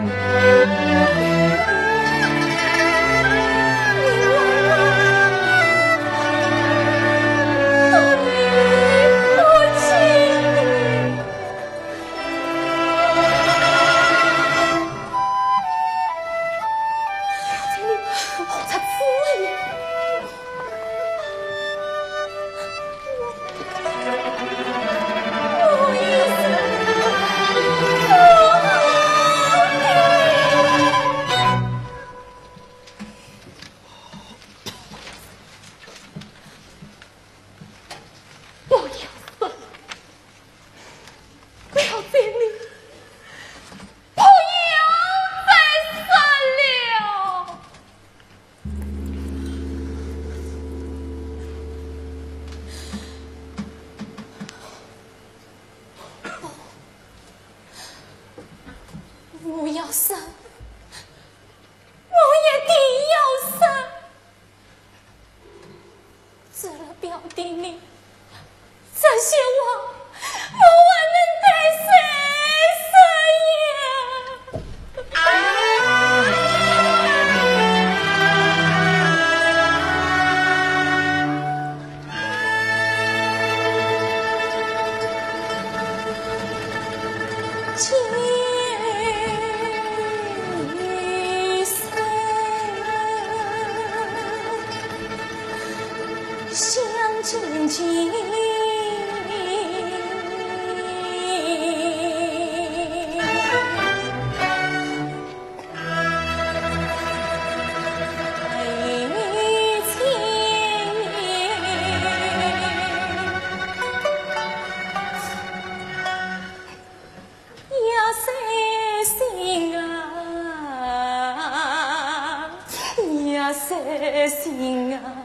不要说了，不要再说了。 不要说，我一定要说。除了表弟你，这些话我还能对谁说呀？ 相见。心啊。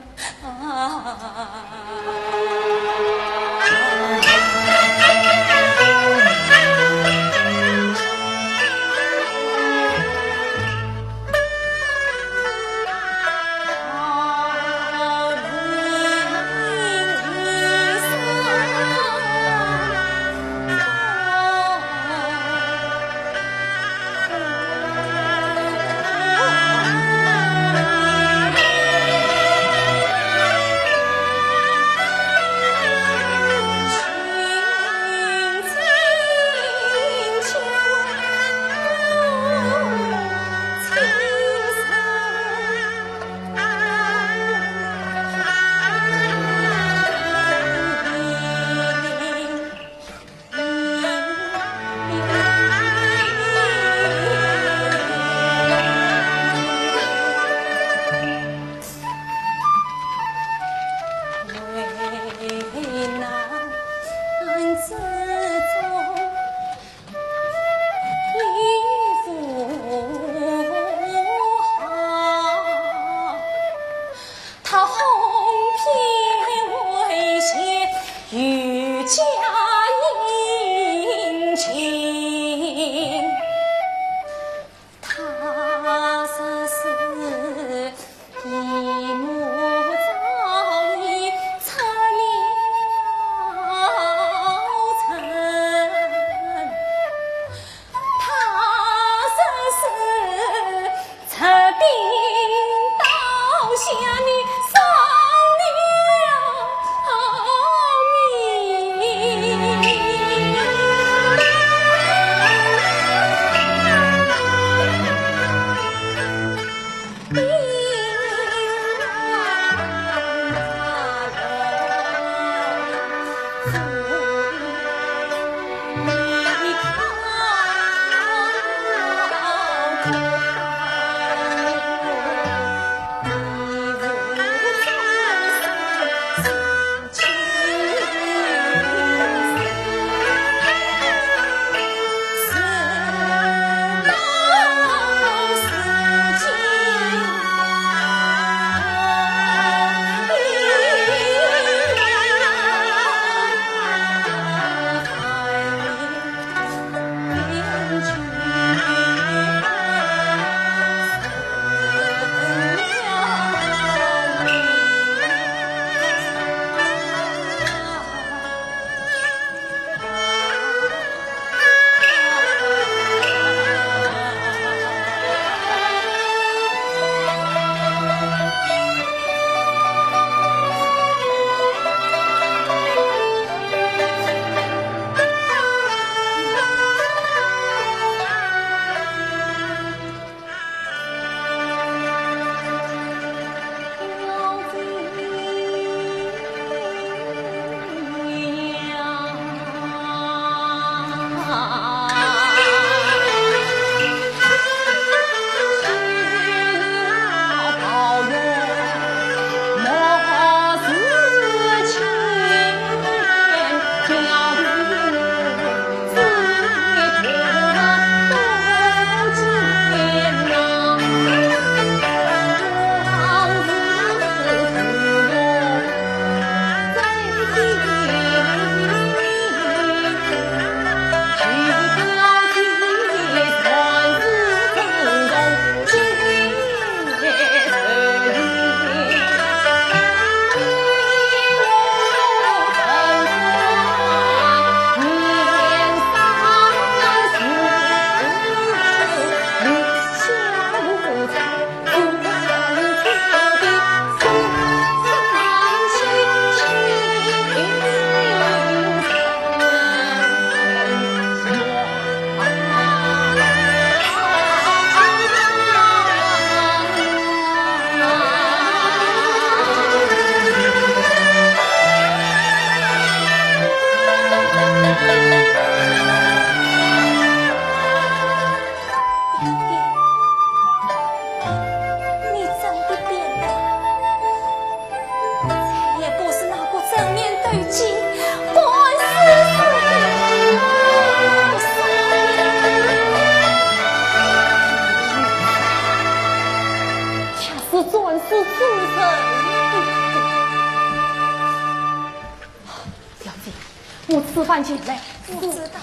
不妨进来。不知道，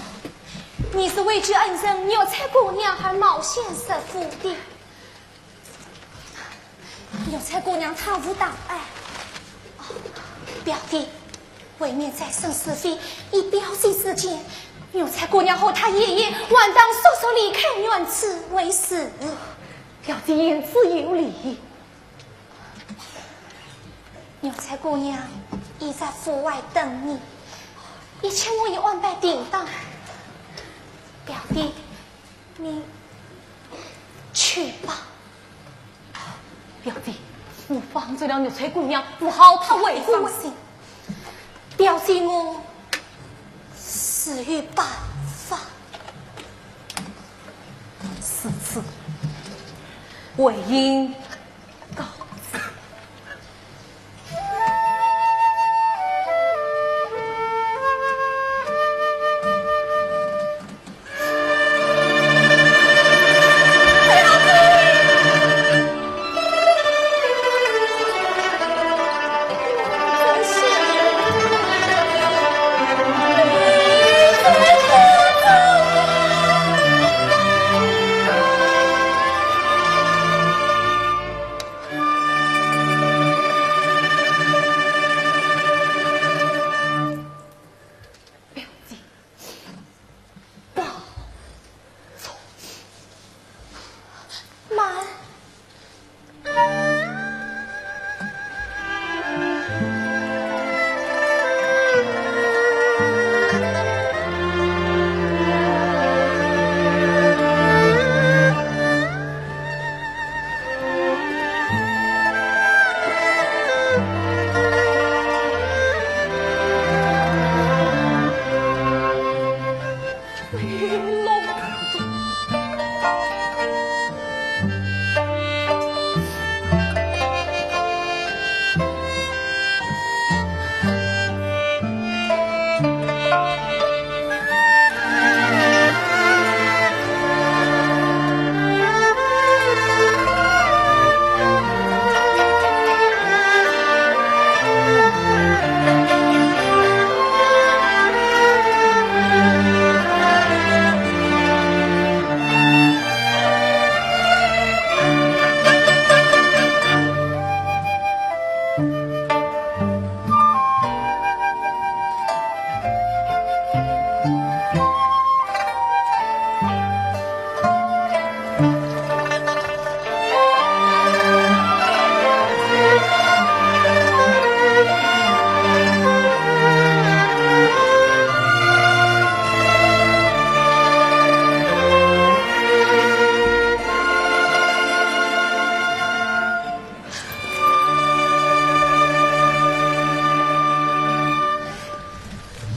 你是为救恩人玉钗姑娘而冒险入府的。玉钗姑娘她无大碍。哦，表弟，未免再生是非，以表姐之见，玉钗姑娘和她爷爷还当速速离开园子为是。表姐言之有理。 玉钗姑娘已在府外等你，一切我已安排定当。表弟，你去吧。表弟，我放走了玉钗姑娘，不好她回转。放心，表弟我自有办法。如此，为英 告辞。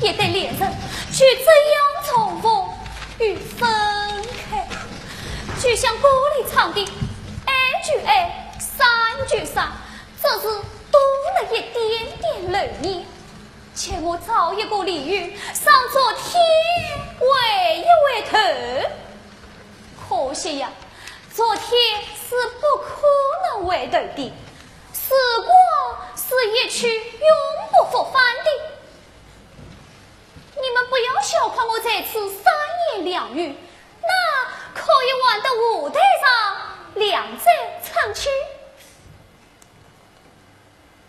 一对恋人，就这样重逢又分开，就像歌里唱的“爱就爱，散就散”，只是多了一点点留念。 借我找一个理由，让昨天回一回头。可惜呀，昨天是不可能回头的，时光是一去永不复返的。你们不要小看我在此三言两语，那可以换得舞台上两折春秋。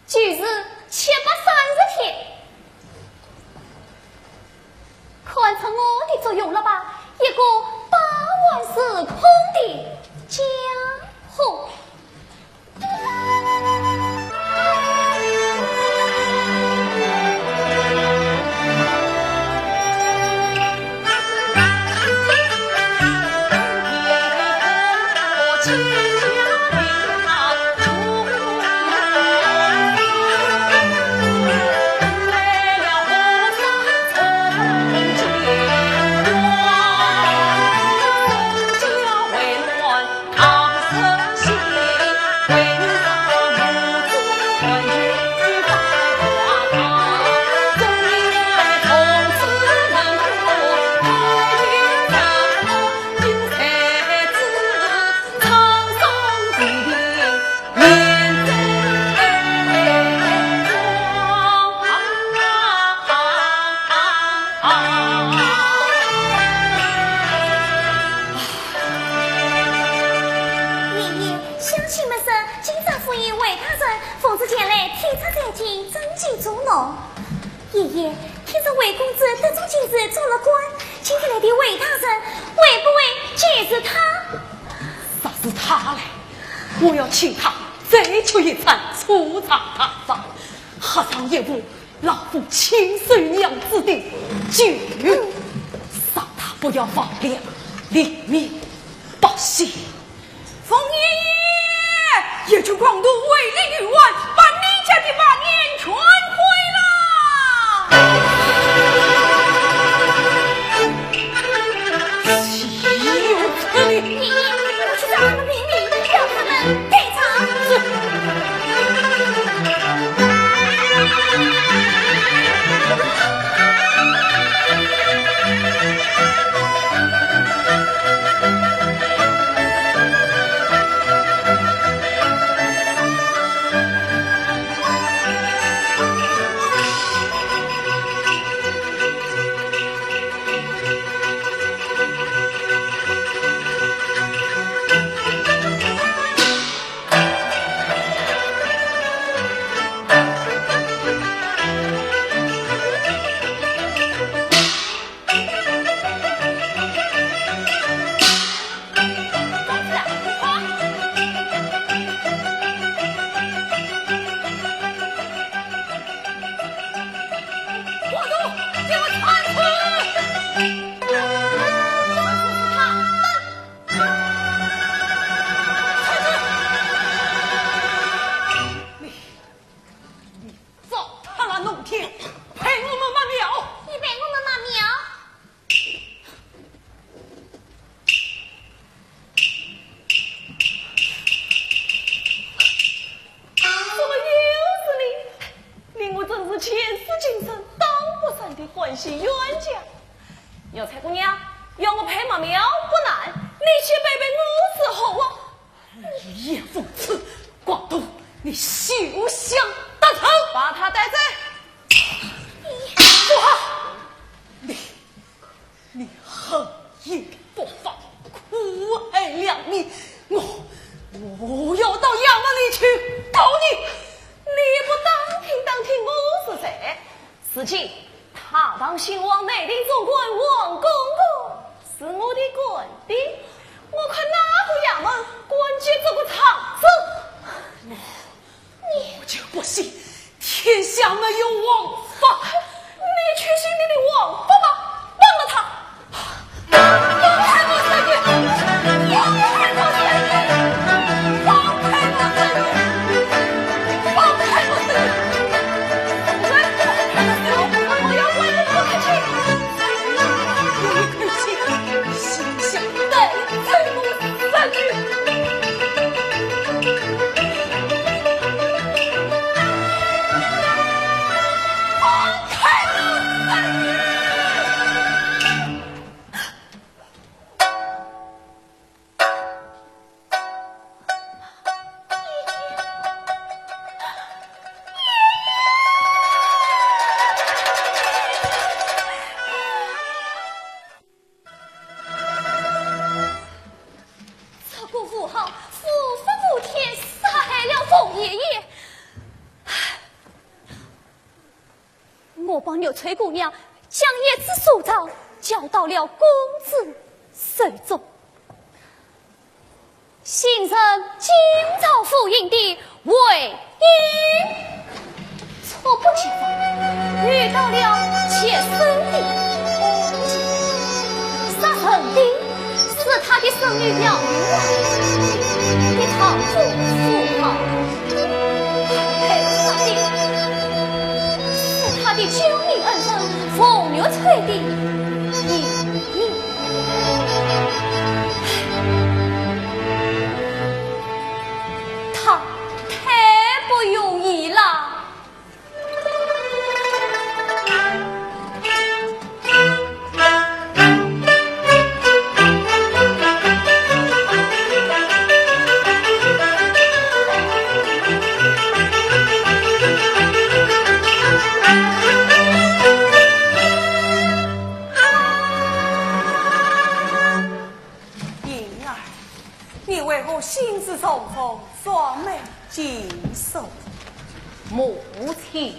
就是七百三十天，看出我的作用了吧？一个八万时空的家伙。前来天差千金，尊敬做奴。爷爷，听说魏公子得中进士，做了官，今天来的魏大人，会不会就是他？若是他来，我要请他再吃一餐粗茶淡饭，喝上一壶老夫亲手酿制的酒，让他不要忘了黎民百姓。 奉爷爷，一群狂徒围了御碗，把你家的白银全毁了。岂有此理！爷爷，我去找他们评理，让他们赔偿。糟蹋了农田，陪我们骂庙。你陪我们骂庙？怎么又是你？你我真是前世今生当不善的关系冤家。药材姑娘，要我陪骂庙不难，你去陪陪我如何啊？ 语言讽刺，广东，你休想得逞！把他带走！不好，你，你横行不法，苦害良民，我，我要到衙门里去告你！你不打听打听我是谁？ 如今大唐兴亡，内廷总管王公公是我的官兵，我看哪个衙门敢去做个场子？我，我就不信天下没有王法。你去信你的王法吧，忘了他。 放开我孙女！放开我孙女！放开我孙女！放开我孙女！我要为你哭去！为你哭去！休想带走我孙女！放开我孙女！ 这个吴豪无法无天，杀害了凤爷爷。唉，我帮玉翠姑娘将一支手杖交到了公子手中。 新任金朝府尹的魏婴，猝不及防，遇到了绝世的杀人的是他的孙女姚云兰的丈夫吴豪，配杀的是他的救命恩人凤玉翠的爷爷。 他太不容易了。 你为何心事重重，双眉紧锁？母亲。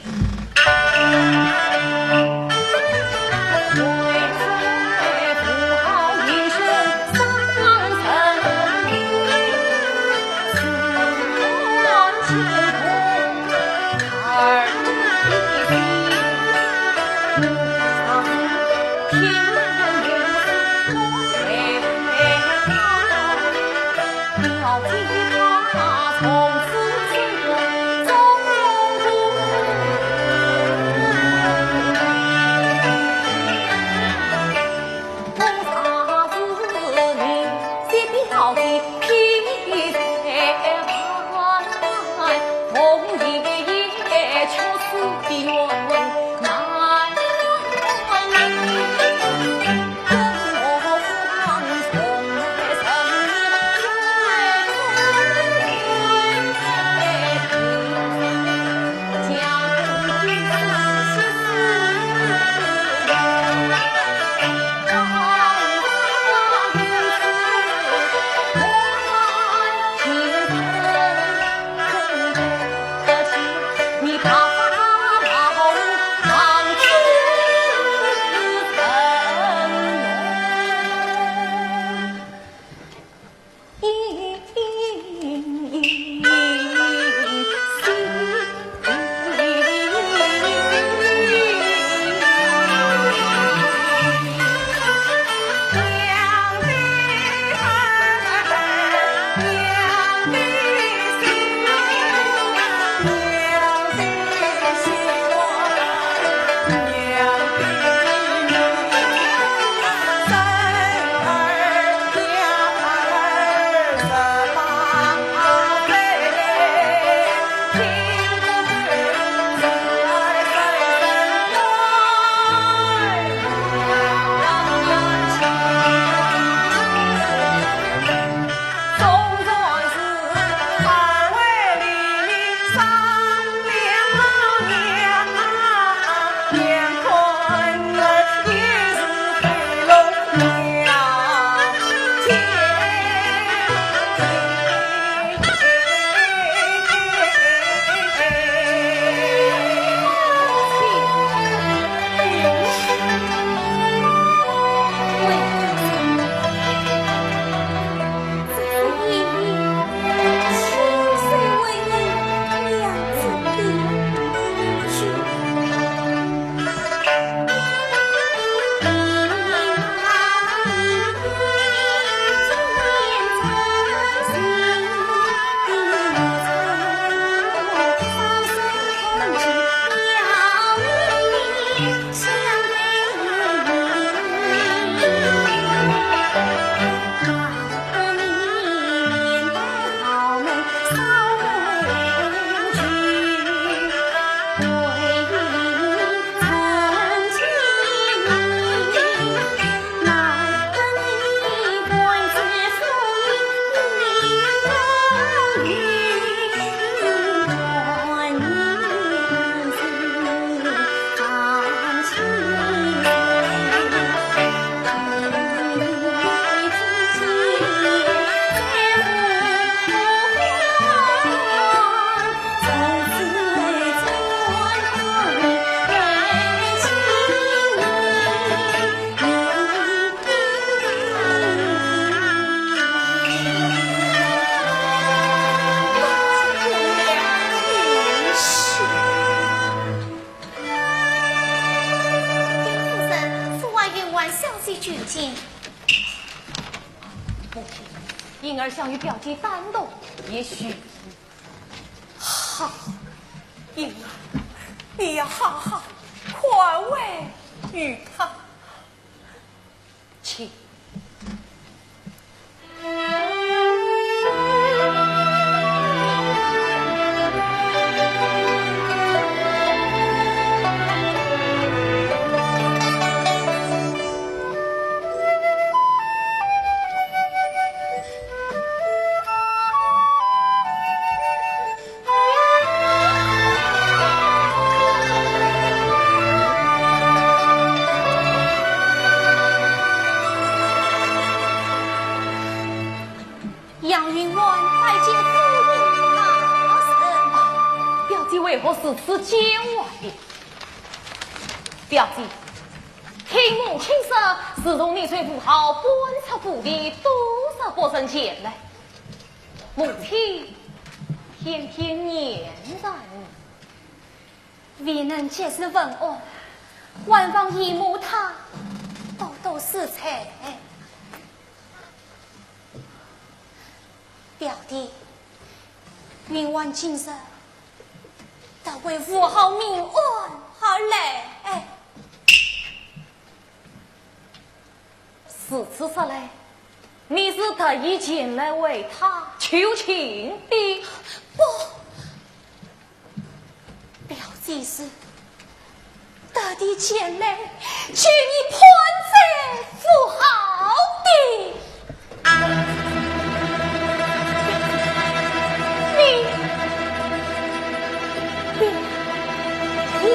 夫人，父王有话小姐求见。母亲，莺儿想与表姐单独一叙。好，莺儿，你要好好宽慰于她。请。杨云欢拜见夫人大人。啊，表姐为为何如此见外的？表姐，听母亲说，自从你随吴豪搬出府里，多少不曾前来，母亲天天念着你。未能及时问安，还望姨母她多多思忖。 表弟，云婉今日特为吴豪命案而来。如此说来，你是特意前来为他求情的？不， 表姐是特地前来求你判斩吴豪的。你，你，你。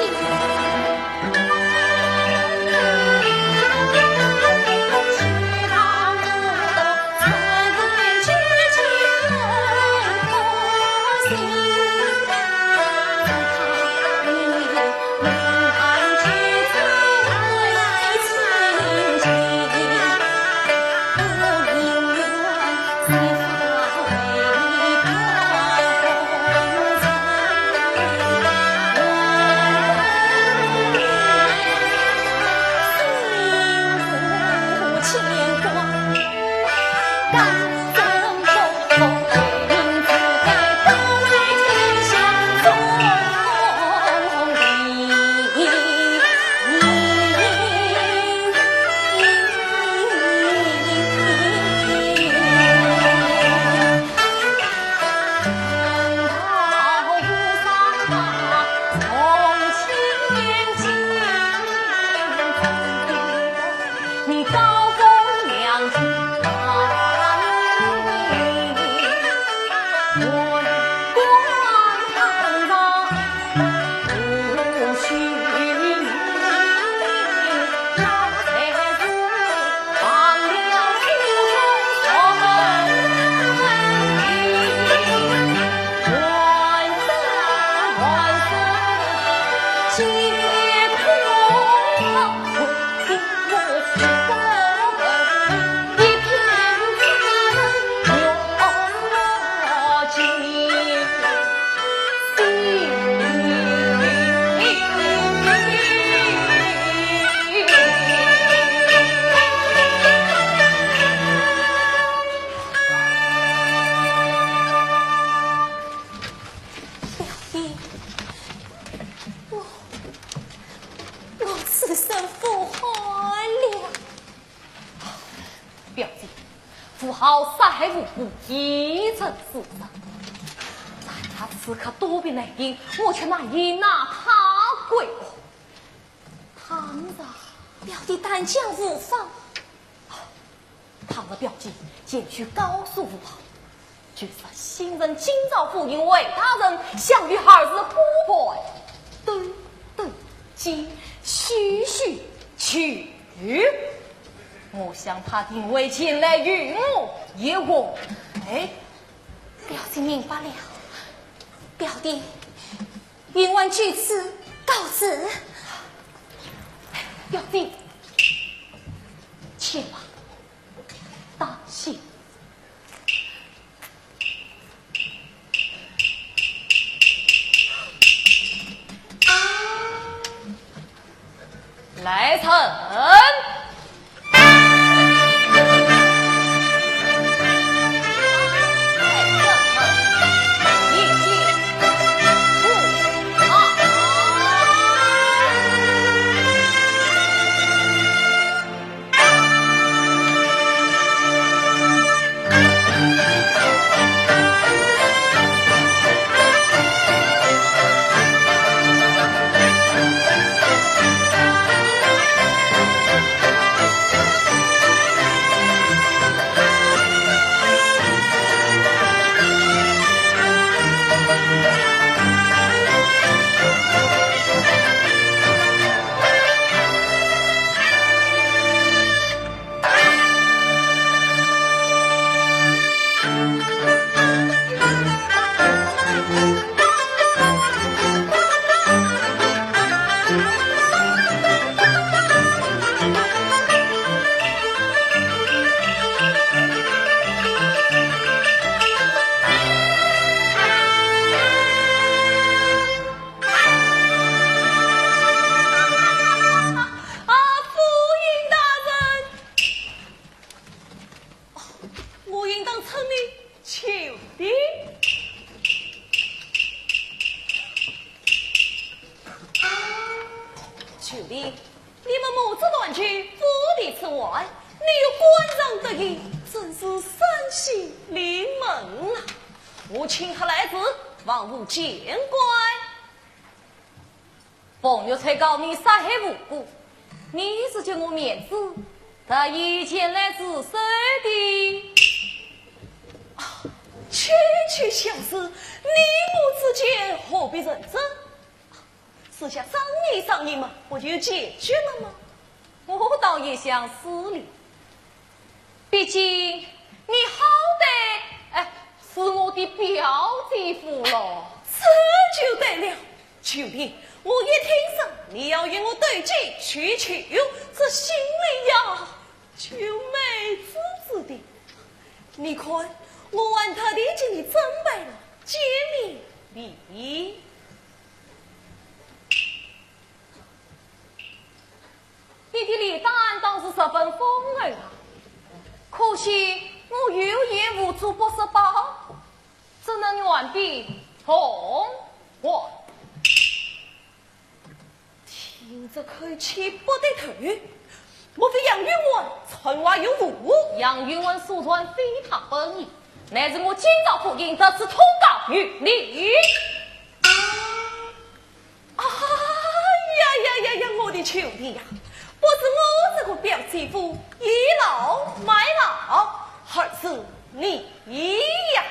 表弟，我，我此生无憾了。表姐，吴豪杀害无辜，以成死罪。但他此刻躲避内廷，我却难以拿他归案。倘若，表弟但讲无妨。 倘若表姐前去告诉吴豪，据说新任京兆府尹卫大人想于二日过半，兜兜转转，徐徐求，我想他定会前来与我议和。哎，表姐明白了。表弟，云婉据此告辞。表弟，且慢。 当心。来人！我应当称你舅爹。舅爹，你们母子团聚，无地自还，你又官场得意，真是伤心临门啊！我清客来迟，望勿见怪。 凤玉翠告你杀害无辜，你是给我面子，特意前来自首的。啊，区区小事，你我之间何必认真？私下商议商议嘛，不就解决了吗？我倒也想商量，毕竟你好歹，哎，是我的表姐夫咯。这就对了。 舅爹，我一听说你要与我对簿叙旧，这心里呀，就美滋滋的。你看，我还特地给你准备了见面礼。你的礼单倒是十分丰厚啊，可惜我有眼无珠不识宝，只能原禀同还。 听这口气不对头，莫非杨玉环传话有误？杨玉环所传非他本意，乃是我今朝不应特此通告于你。啊呀呀呀呀，我的舅爹呀，不是我这个表姐夫倚老卖老，而是你呀。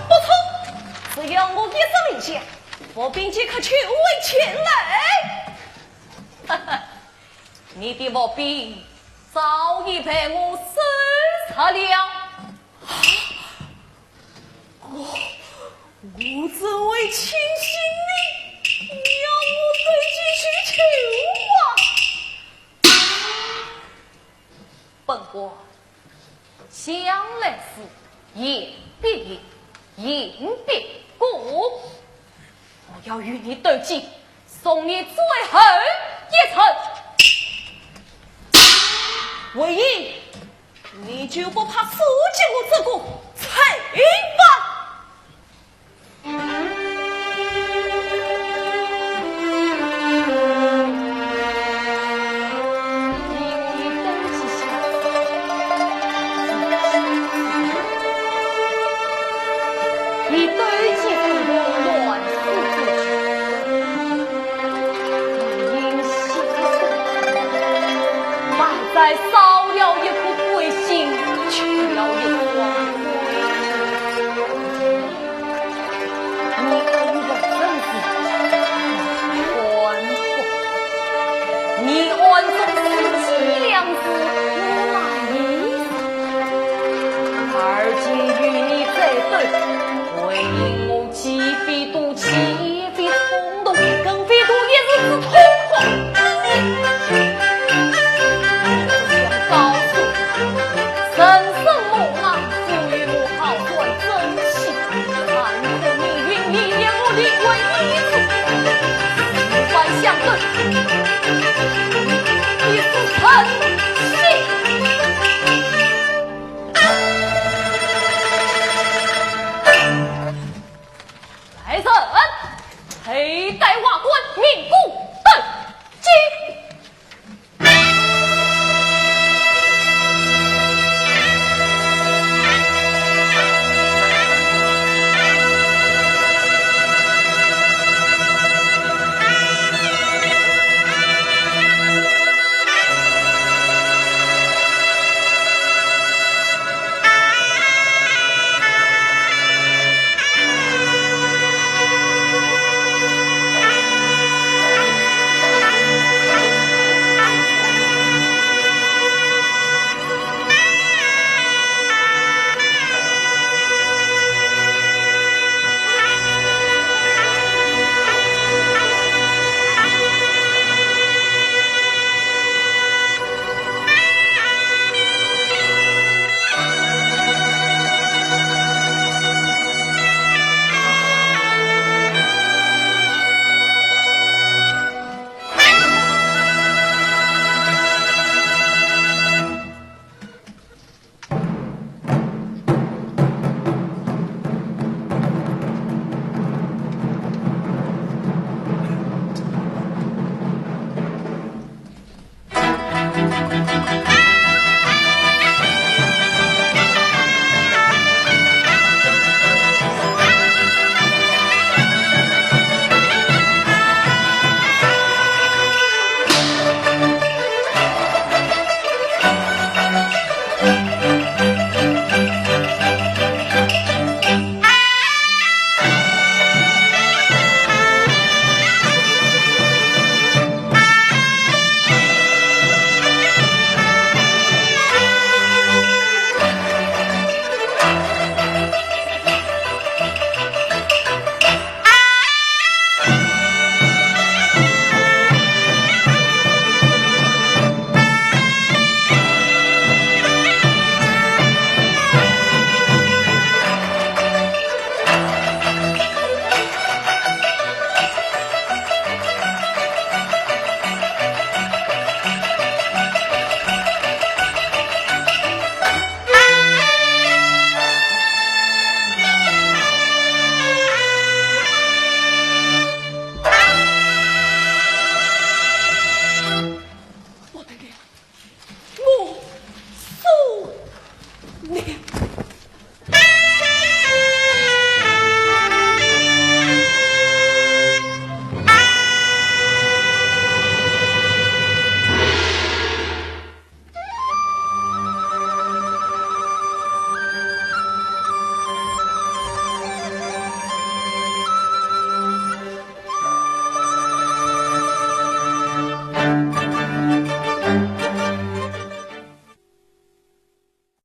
不错，只要我一声令下，伏兵即刻求回前来。 你的伏兵早已被我收拾了。啊，我，我这位亲信，你要我对簿叙旧啊？本王向来是言必应，行必果。 我要与你对簿，送你最后一程。魏婴，你就不怕触及我这个菜